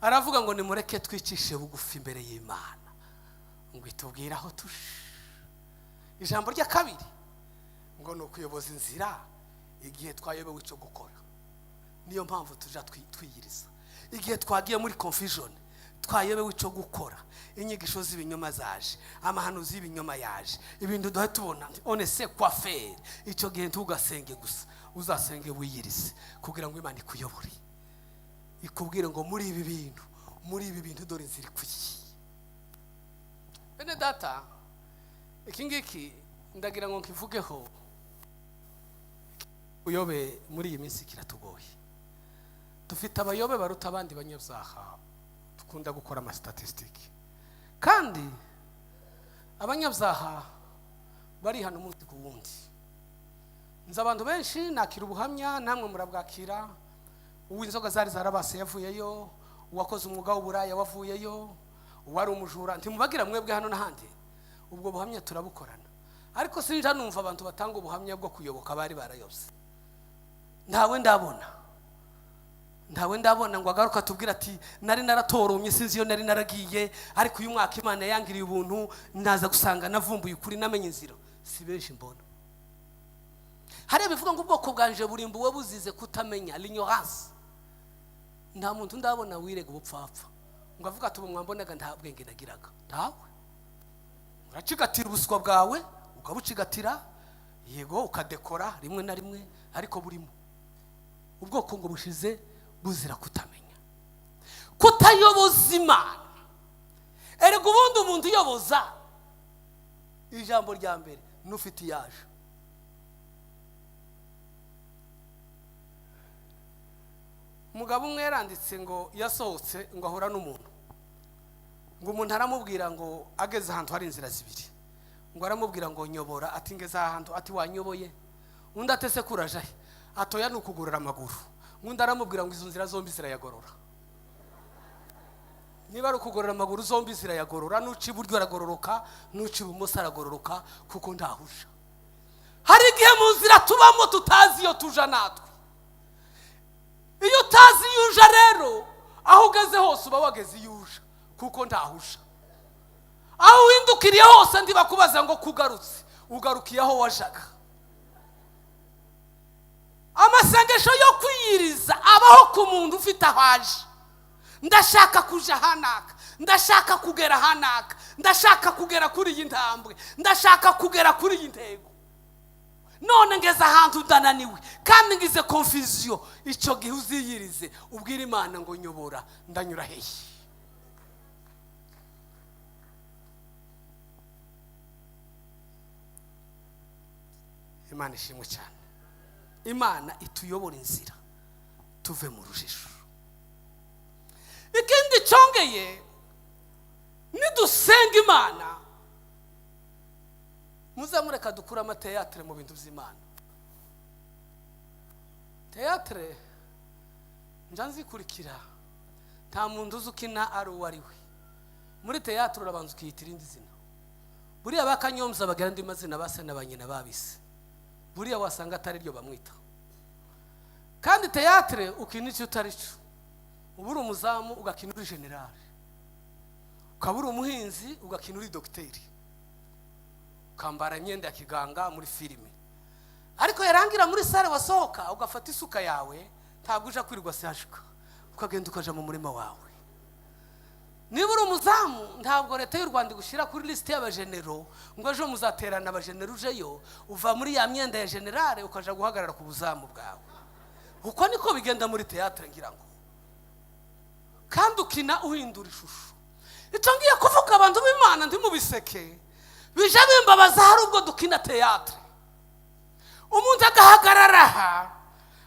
Aravuga ngo nimureke twicishe bugufi imbere y'Imana ngo itubwire aho tuje. Ijambo rya kabiri ngo ni ukuyoboza inzira igihe twayobewe icyo gukora. Niyo mpamvu tuja twiyiriza igihe twagiye muri confusion, twayobewe icyo gukora. Inyigisho z'ibinyoma zaje, amahanuzi y'ibinyoma yaje, ibintu duhe tubona on sait quoi faire. Icyo gihe ntugasenge gusa, uzasenge wiyirize kugira ngo Imana ikuyobore, ikubwire ngo muri ibi bintu, muri ibi bintu dore inzira ikwiye. Bene data, iki ngiki ndagira ngo nkivugeho. Uyobe muri iyi minsi kiratugoye. Dufite abayobe baruta abandi banyabyaha. Dukunda gukora amastatistiki, kandi abanyabyaha barihana umunsi ku wundi. Nzi abantu benshi nakira ubuhamya, namwe murabwakira. Uw'inzoga zari zarabase yavuyeyo, uwakoze umwuga w'uburaya wavuyeyo, uwari umujura ntimubagira mwebwe hano n'ahandi. Ubwo buhamya turabukorana, ariko sinja numva abantu batanga ubuhamya bwo kuyoboka bari barayobye. Ntawe ndabona, ntawe ndabona ngo agaruka atubwire ati nari naratoromye, sinzi iyo nari naragiye, ariko uyu mwaka Imana yangiriye ubuntu naza gusanga navumbuye ukuri, namenye inzira. Si benshi mbona. Hari ibivuga ngo ubwoko bwanje burimbuwe buzize kutamenya, l'ignorance. Nta muntu ndabona wirega ubupfapfa ngo avuga ati ubu mwambonaga nta bwenge nagiraga. Ntawe. Uracigatira ubuswa bwawe, ukabucigatira, yego ukadekora rimwe na rimwe, ariko burimo ubwoko ngo bushize buzira kutamenya, kutayoboza Imana. Erega ubundi umuntu uyoboza, ijambo rya mbere n'ufite iyaje. Umugabo umwe yaranditse ngo yasohotse ngo ahura n'umuntu, ngo umuntu aramubwira ngo ageze ahantu hari inzira zibiri, ngo aramubwira ngo nyobora, ati ngeze aha hantu, ati wanyoboye. Undi atese kuraje he, atoya ni ukugorora amaguru. Undi aramubwira ngo izo nzira zombi zirayagorora. Niba ari ukugorora amaguru zombi zirayagorora, nuca iburyo aragororoka, nuca ibumoso aragororoka, kuko ntahusha. Hari igihe mu nzira tubamo tutazi iyo tuja natwe. Iyo utazi iyo uja rero, aho ugeze hose uba wageze iyo uja, kuko ntahusha. Aho windukiriye hose ntibakubaza ngo kugarutse, ugarukiye aho wajaga. Amasengesho yo kwiyiriza abaho ku muntu ufite aho aje. Ndashaka kuja hanaka, ndashaka kugera hanaka, ndashaka kugera kuri iyi ntambwe, ndashaka kugera kuri iyi ntego. None ngeze ahantu ndananiwe kandi ngize confusion. Icyo gihe uziyirize ubwire Imana ngo nyobora, ndanyura hehe? Imana ishimwe cyane. Imana ituyobora inzira tuve mu rujijo. Ikindi cyongeye, nidusenga Imana, muzamureka dukura amateatre mu bintu by'Imana. Teatre nja nzikurikira, nta muntu uzi ukina ari uwo ari we. Muri teatre urabanza ukiyita irindi zina. Buriya bakanyomza bagira andi mazina base na banyina babise, buriya wasanga atari ryo bamwita. Kandi teatre ukina icyo utari cyo. Uba uri umuzamu ugakina uri general, ukaba uri umuhinzi ugakina uri dogiteri, ukambara imyenda ya kiganga muri filime. Ariko yarangira muri sale wasohoka ugafata isuka yawe, ntabwo uja kwirirwa sashika, ukagenda ukaja mu murima wawe. Niba uri umuzamu, ntabwo leta y'u Rwanda igushyira kuri lisite y'abajenero ngo ejo muzaterana abajenero ujeyo, uva muri ya myenda ya generale ukaja guhagarara ku buzamu bwawe. Uko niko bigenda muri teatre ngira ngo. Kandi ukina uhindura ishusho. Icyo ngiye kuvuga abantu b'Imana ntimubiseke, bija bimbabaza hari ubwo dukina teatre. Umuntu agahagarara aha,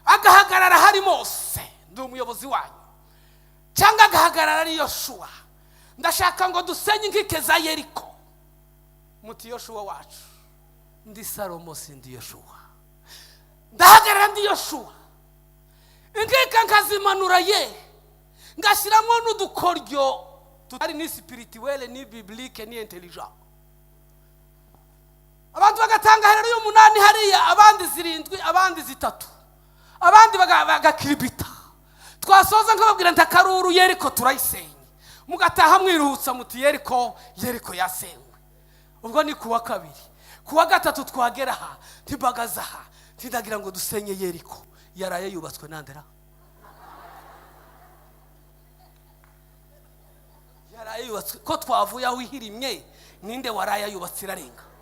agahagarara hari Mose, ndi umuyobozi wanyu, cyangwa agahagarara ari Yoshua. Ndashaka ngo dusenye inkike za Yeriko. Muti Yoshua wacu, ndi Salomo sindi Yoshua. Ndahagarara ndi Yoshua, inkike nkazimanura ye, ngashyiramo n'udukoryo tutari ni spirituelle ni biblique ni intelligent. Abantu bagatanga herero y'umunani hariya, abandi 7, abandi 3, abandi bagakiribita. Twasoza nkababwira nti akaruru Yeriko turayisenye, mugataha mwiruhutsa muti Yeriko, Yeriko yasenywe. Ubwo ni kuwa kabiri. Kuwa gatatu twagera aha, ntibagaza aha, ntindagira ngo dusenye Yeriko yaraye yubatswe nandera. Yaraye yubatswe ko twavuye aho ihirimye, ninde waraye yubatse irarenga?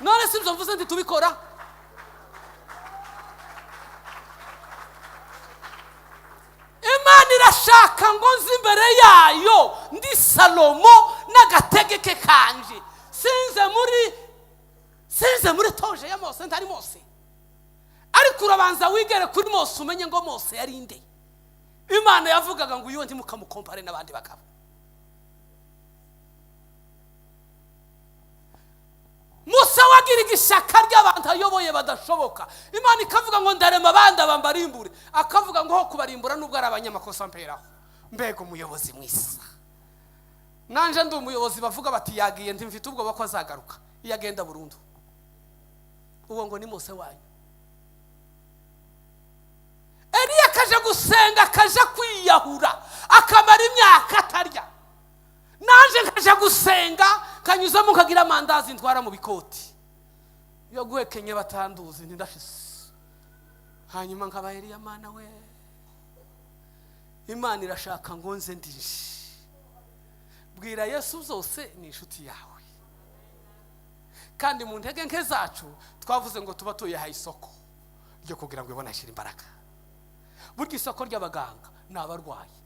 None si ibyo mvuze ntitubikora? Imana irashaka ngo nzi imbere yayo ndi Salomo n'agategeke kanje, sinze muri toje ya Mose, ntari Mose. Ariko urabanza wigere kuri Mose umenye ngo Mose yari nde. Imana yavugaga ngo uyu ntimukamukompare n'abandi bagabo. Musa wagiraga ishyaka ry'abantu ayoboye badashoboka. Imana ikavuga ngo ndarema abandi abambarimbure, akavuga ngo ho kubarimbura nubwo ari abanyamakosa mperaho. Mbega umuyobozi mwiza. Nanje ndi umuyobozi bavuga bati yagiye ntimfite ubwoba ko azagaruka, iyo agenda burundu. Uwo ngo ni Mose wanyu. Eliya akaja gusenga, akaja kwiyahura, akamara imyaka atarya. Nanje nkaja gusenga kanyuzamo nkagira amandazi ntwara mu bikoti yo guhekenye batanduzi ntindashise. Hanyuma nkaba Eliya mana we, Imana irashaka ngo nze ndije. Bwira Yesu zose ni inshuti yawe. Kandi mu ntege nke zacu twavuze ngo tuba tuyahaye isoko ryo kugira ngo ibone ashyira imbaraga. Burya isoko ry'abaganga ni abarwayi,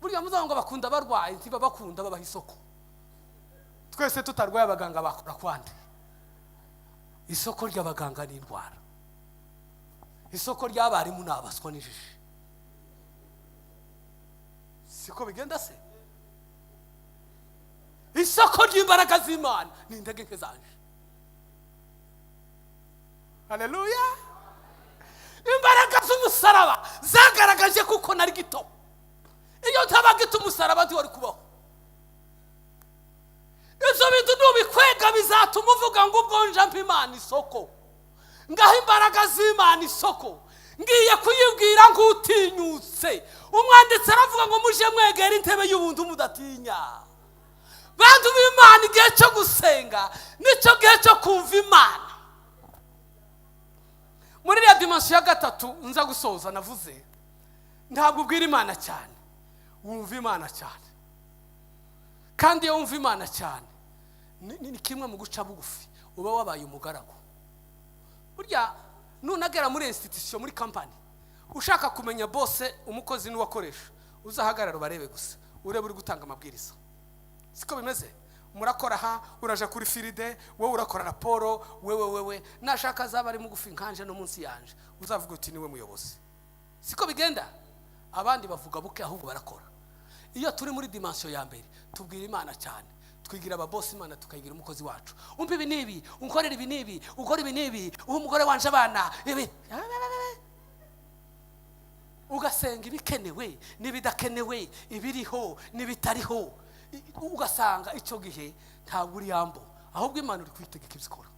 Burya muzavuga ngo bakunda abarwayi, ntibabakunda, babaha isoko. Twese tutarwaye abaganga bakora kwande? Isoko ry'abaganga ni indwara, isoko ry'abarimu ni abaswa n'injiji. Siko bigenda se? Isoko ry'imbaraga z'Imana ni intege nke zanje. Haleluya! Imbaraga z'umusaraba zagaragaje kuko nari gito. Iyo ntaba gito, umusaraba ntiwari kubaho. Ibyo bintu nubikwega bizatuma uvuga ngo ubwo nja mpa Imana isoko, ngaho imbaraga z'Imana isoko, ngiye kuyibwira nk'utinyutse. Umwanditsi aravuga ngo muje mwegera intebe y'ubuntu mudatinya. Bantu b'Imana, igihe cyo gusenga nicyo gihe cyo kumva Imana. Muri iriya dimension ya gatatu nza gusoza navuze, ntabwo ubwira Imana cyane, wumva Imana cyane. Kandi iyo wumva Imana cyane ni kimwe mu guca bugufi, uba wabaye umugaragu. Burya nunagera muri institution, muri company, ushaka kumenya bose umukozi n'uwakoresha, uzahagarara ubarebe gusa, urebe uri gutanga amabwiriza. Siko bimeze? Murakora aha, uraja kuri field, wowe urakora raporo, wewe wewe nashaka azaba ari mugufi nkanje no munsi yanje, uzavuga uti niwe muyobozi. Siko bigenda? Abandi bavuga buke, ahubwo barakora. Iyo turi muri dimension ya mbere, tubwira Imana cyane, twigira ababosi, Imana tukayigira umukozi wacu. Umva ibi n'ibi, unkorera ibi n'ibi, ukora ibi n'ibi, uha umugore wanje abana ibi, ugasenga ibikenewe n'ibidakenewe, ibiriho n'ibitariho. Ugasanga icyo gihe ntabwo uri yambo, ahubwo Imana uri kuyitegeka ibyo ikora.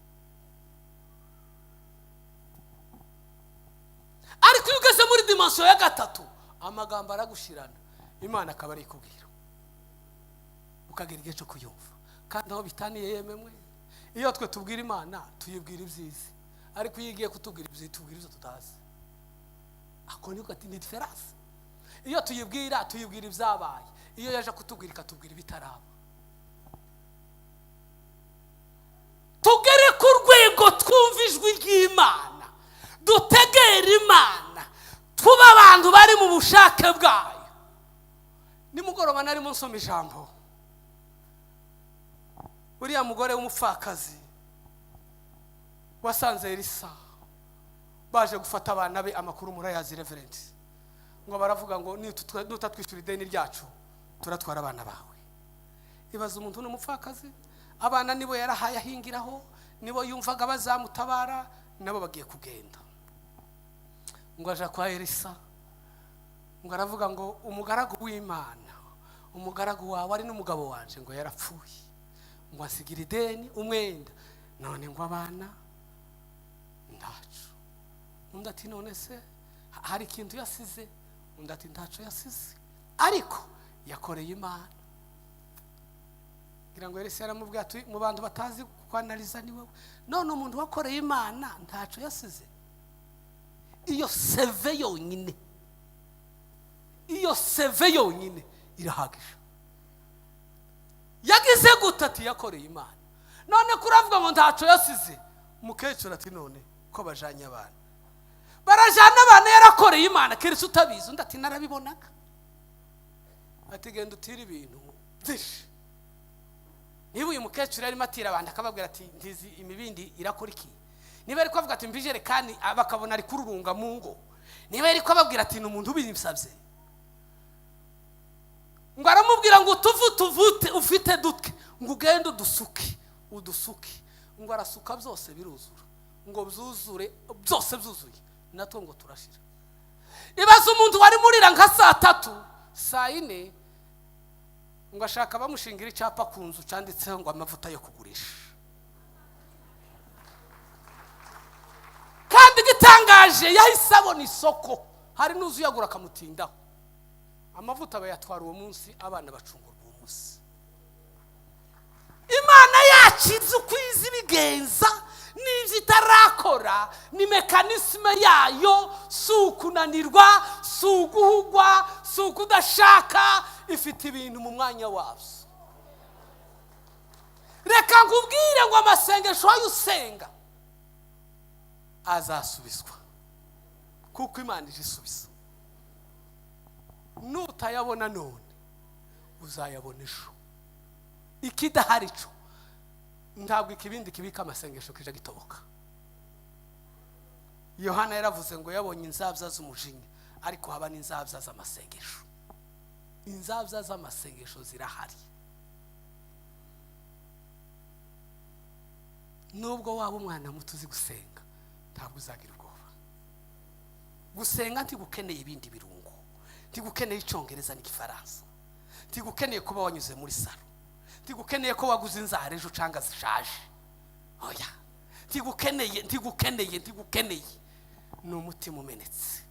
Ariko iyo ugeze muri dimension ya gatatu, amagambo aragushirana, Imana akaba ari ikubwira, ukagira igihe cyo kuyumva. Kandi aho bitaniye yememwe, iyo twe tubwira Imana tuyibwira ibyiza, ariko iyo igiye kutubwira ibyiza tubwira ibyo tutazi. Ako niko ni différence. Iyo tuyibwira, tuyibwira ibyabaye; iyo yaje kutubwira, ikatubwira ibitaraba. Tugere ku rwego twumva ijwi ry'Imana, dutegere Imana, tuba abantu bari mu bushake bwayo. Nimugoroba narimo nsoma ijambo, uriya mugore w'umupfakazi wasanze Elisa baje gufata abana be. Amakuru murayazi, reverend. Ngo baravuga ngo nutatwishyura ideni ryacu turatwara abana bawe. Ibaza umuntu n'umupfakazi, abana nibo yarahaye ahingiraho, nibo yumvaga bazamutabara, nabo bagiye kugenda. Ngo aja kwa Elisa, ngo aravuga ngo umugaragu w'Imana, umugaragu wawe ari n'umugabo wanje, ngo yarapfuye, ngo asigira ideni, umwenda, none ngo abana ntacu. Undi ati none se hari ikintu yasize? Undi ati ntaco yasize, ariko yakoreye Imana. Ngira ngo Elisa yaramubwiye ati mu bantu batazi kwanariza ni wowe, none umuntu wakoreye Imana ntaco yasize. Iyo CV yonyine, iyo CV yonyine irahagije. Yagize gute? Ati yakoreye Imana. None ko uravuga ngo ntaco yasize? Umukecuru ati none ko bajanye abana, barajana abana, yarakoreye Imana, keretse utabizi. Undi ati narabibonaga. Ati genda utire ibintu byinshi. Niba uyu mukecuru yarimo atira abantu akababwira ati ntizi imibindi irakora iki, niba ari kubavuga ati mva ijerekani, bakabona ari kururunga mu ngo, niba yari kubabwira ati ni umuntu ubinsabye, ngo aramubwira ngo utuvu tuvute ufite duke, ngo ugende udusuke udusuke. Ngo arasuka byose biruzura, ngo byuzure byose, byuzuye natwo ngo turashira. Ibaze umuntu wari murira nka saa 3, saa 4, ngo ashaka bamushingira icyapa ku nzu cyanditseho ngo amavuta yo kugurisha. Kandi igitangaje, yahise abona isoko, hari n'uzu uyagura akamutindaho. Amavuta bayatwara uwo munsi, abana bacungurwa uwo munsi. Imana yacu izi uko izi ibigenza n'ibyo itarakora, ni mécanisme yayo. Si ukunanirwa, si uguhugwa, si ukudashaka, ifite ibintu mu mwanya wabyo. Reka nkubwire ngo amasengesho wayo usenga azasubizwa, kuko Imana ije isubiza. Nutayabona none Uzayabona ejo. Ikidahari cyo, ntabwo ikibindi kibika amasengesho kija gitoboka. Yohana yaravuze ngo yabonye inzabya z'umujinya, ariko haba n'inzabya z'amasengesho. Inzabya z'amasengesho zirahari. Nubwo waba umwana muto uzi gusenga, ntabwo uzagira ubwoba. Gusenga ntigukeneye ibindi birungo, ntigukeneye Icyongereza n'Igifaransa, ntigukeneye kuba wanyuze muri salon, ntigukeneye ko waguze inzara ejo cyangwa zishaje. Oya, ntigukeneye, ntigukeneye, ntigukeneye. Ni umutima umenetse.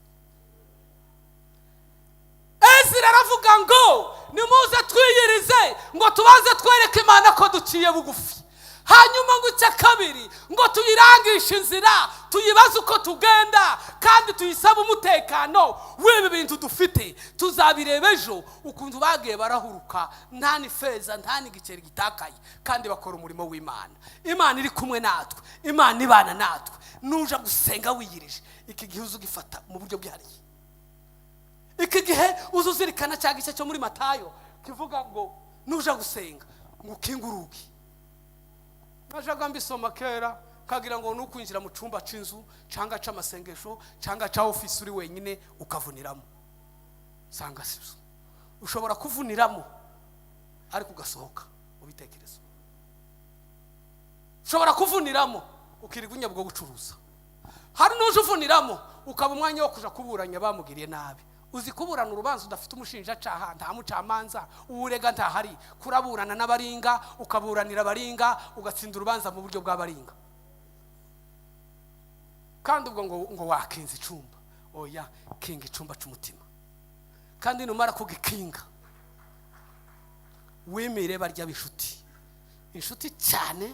Ezira aravuga ngo nimuze twiyirize, ngo tubanze twereke Imana ko duciye bugufi, hanyuma ngo icya kabiri ngo tuyirangishe inzira, tuyibaze uko tugenda, kandi tuyisabe umutekano w'ibi bintu dufite. Tuzabireba ejo ukuntu bagiye barahuruka, nta n'ifeza, nta n'igiceri gitakaye, kandi bakora umurimo w'Imana. Imana iri kumwe natwe, Imana ibana natwe. Nuja gusenga wiyirije, iki gihe uza ugifata mu buryo bwihariye. Iki gihe uza uzirikana cya gice cyo muri Matayo kivuga ngo nuja gusenga ngo ukinge urugi. Najyaga mbisoma kera kagira ngo ni ukwinjira mu cyumba cy'inzu cyangwa cy'amasengesho cyangwa cya ofisi uri wenyine ukavuniramo. Sanga sibyo, ushobora kuvuniramo ariko ugasohoka mu bitekerezo. Ushobora kuvuniramo ukirirwa unyabwo gucuruza. Hari n'uje uvuniramo ukaba umwanya wo kuja kuburanya bamugiriye nabi. Uzi kuburana urubanza udafite umushinjacaha, nta mucamanza, uwurega ntahari, kuraburana n'abaringa, ukaburanira abaringa, ugatsinda urubanza mu buryo bw'abaringa, kandi ubwo ngo wakinze icumba. Oya, kinga icumba c'umutima, kandi numara kugikinga wimire barya b'inshuti, inshuti cyane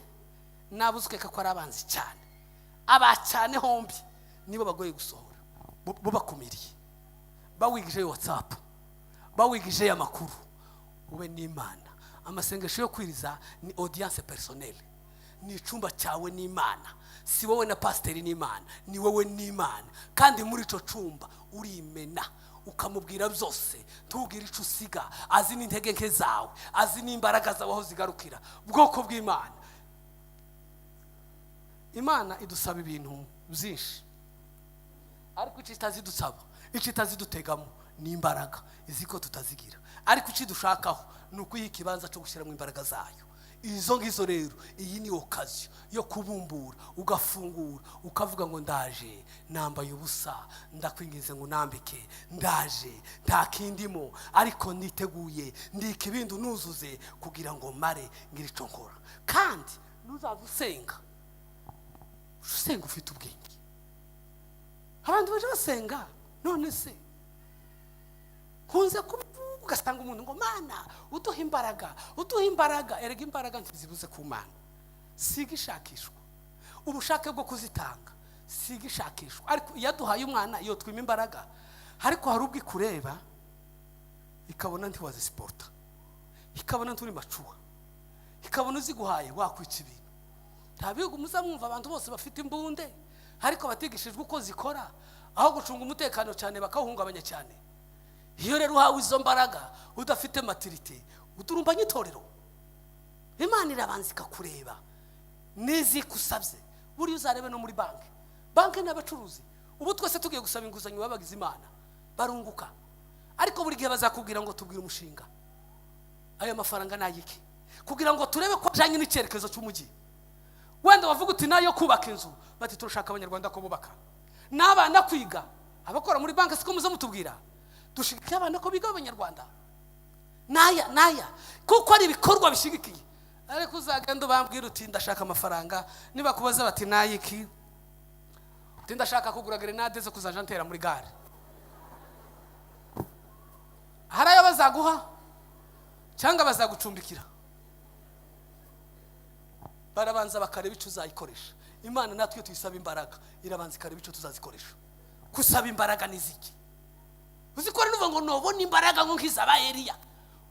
nabo uzikeka ko ari abanzi cyane, aba cyane hombi nibo bagoye gusohora, bo bakumiriye, bawigije WhatsApp, bawigije amakuru. Ube n'Imana. Amasengesho yo kwiriza ni audience personnelle, ni icumba cyawe n'Imana, si wowe na pasiteri n'Imana, ni wowe n'Imana. Kandi muri ico cumba urimena, ukamubwira byose, ntubwire ico usiga. Azi n'intege nke zawe, azi n'imbaraga zawe aho zigarukira. Bwoko bw'Imana, Imana idusaba ibintu byinshi, ariko icyo itazidusaba, icyo itazidutegamo ni imbaraga, izi ko tutazigira. Ariko icyo idushakaho ni ukuyiha ikibanza cyo gushyiramo imbaraga zayo. Izo ngizo rero, iyi ni occasion yo kubumbura, ugafungura, ukavuga ngo ndaje nambaye ubusa, ndakwinginze ngo unambike, ndaje nta kindimo, ariko niteguye, ndi ikibindi nuzuze kugira ngo mare ngire icyo nkora. Kandi nuzaza usenga, usenga ufite ubwenge. Abantu baje basenga none se nkunze kubivuga, ugasanga umuntu ngo Mana uduha imbaraga, uduha imbaraga. Erega imbaraga ntizibuze ku Mana, siga ishakishwa, ubushake bwo kuzitanga siga ishakishwa. Ariko iyo aduhaye umwana, iyo twima imbaraga. Ariko hari ubwo ikureba ikabona ntiwazisiporta, ikabona nturi macuwa, ikabona uziguhaye wakwica ibintu. Nta bihugu muzamwumva abantu bose bafite imbunde, ariko batigishijwe uko zikora, aho gucunga umutekano cyane bakawuhungabanya cyane. Iyo rero uhawe izo mbaraga udafite maturité, uturumbanya itorero. Imana irabanza ikakureba n'izikusabye. Buriya uzarebe no muri banki, banki n'abacuruzi, ubu twese tugiye gusaba inguzanyo babagize Imana barunguka, ariko buri gihe bazakubwira ngo tubwire umushinga, ayo mafaranga ni ayiki, kugira ngo turebe ko ajyanye n'icyerekezo cy'umujyi. Wenda wavuga uti nayo kubaka inzu, bati turashaka Abanyarwanda ko bubaka n'abana kwiga. Abakora muri banki siko muze mutubwira dushigikiye abana ko biga b'Abanyarwanda, naya naya, kuko ari ibikorwa bishigikiye. Ariko uzagenda ubambwira uti ndashaka amafaranga, nibakubaza bati nayiki, uti ndashaka kugura grenade zo kuzaja ntera muri gare, hari ayo bazaguha cyangwa bazagucumbikira? Barabanza bakareba icyo uzayikoresha. Imana natwe iyo tuyisaba imbaraga, irabanza ikareba icyo tuzazikoresha. Gusaba imbaraga ni ziki? Uzi ko nuvuga ngo nobona imbaraga ngo nk'izaba Eliya,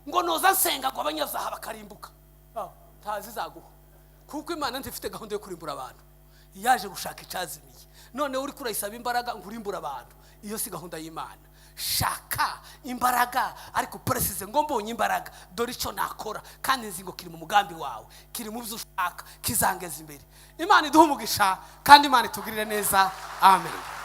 ngo noza nsenga ngo abanyabyaha bakarimbuka, ntazizaguha, kuko Imana ntifite gahunda yo kurimbura abantu, yaje gushaka icyazimiye. None uri kurayisaba imbaraga ngo urimbure abantu, iyo si gahunda y'Imana. Shaka imbaraga, ariko précise ngo mbonye imbaraga, dore icyo nakora, kandi nzi ngo kiri mu mugambi wawe, kiri mu byo ushaka, kizangeza imbere. Imana iduhe umugisha kandi Imana itugirire neza. Amen.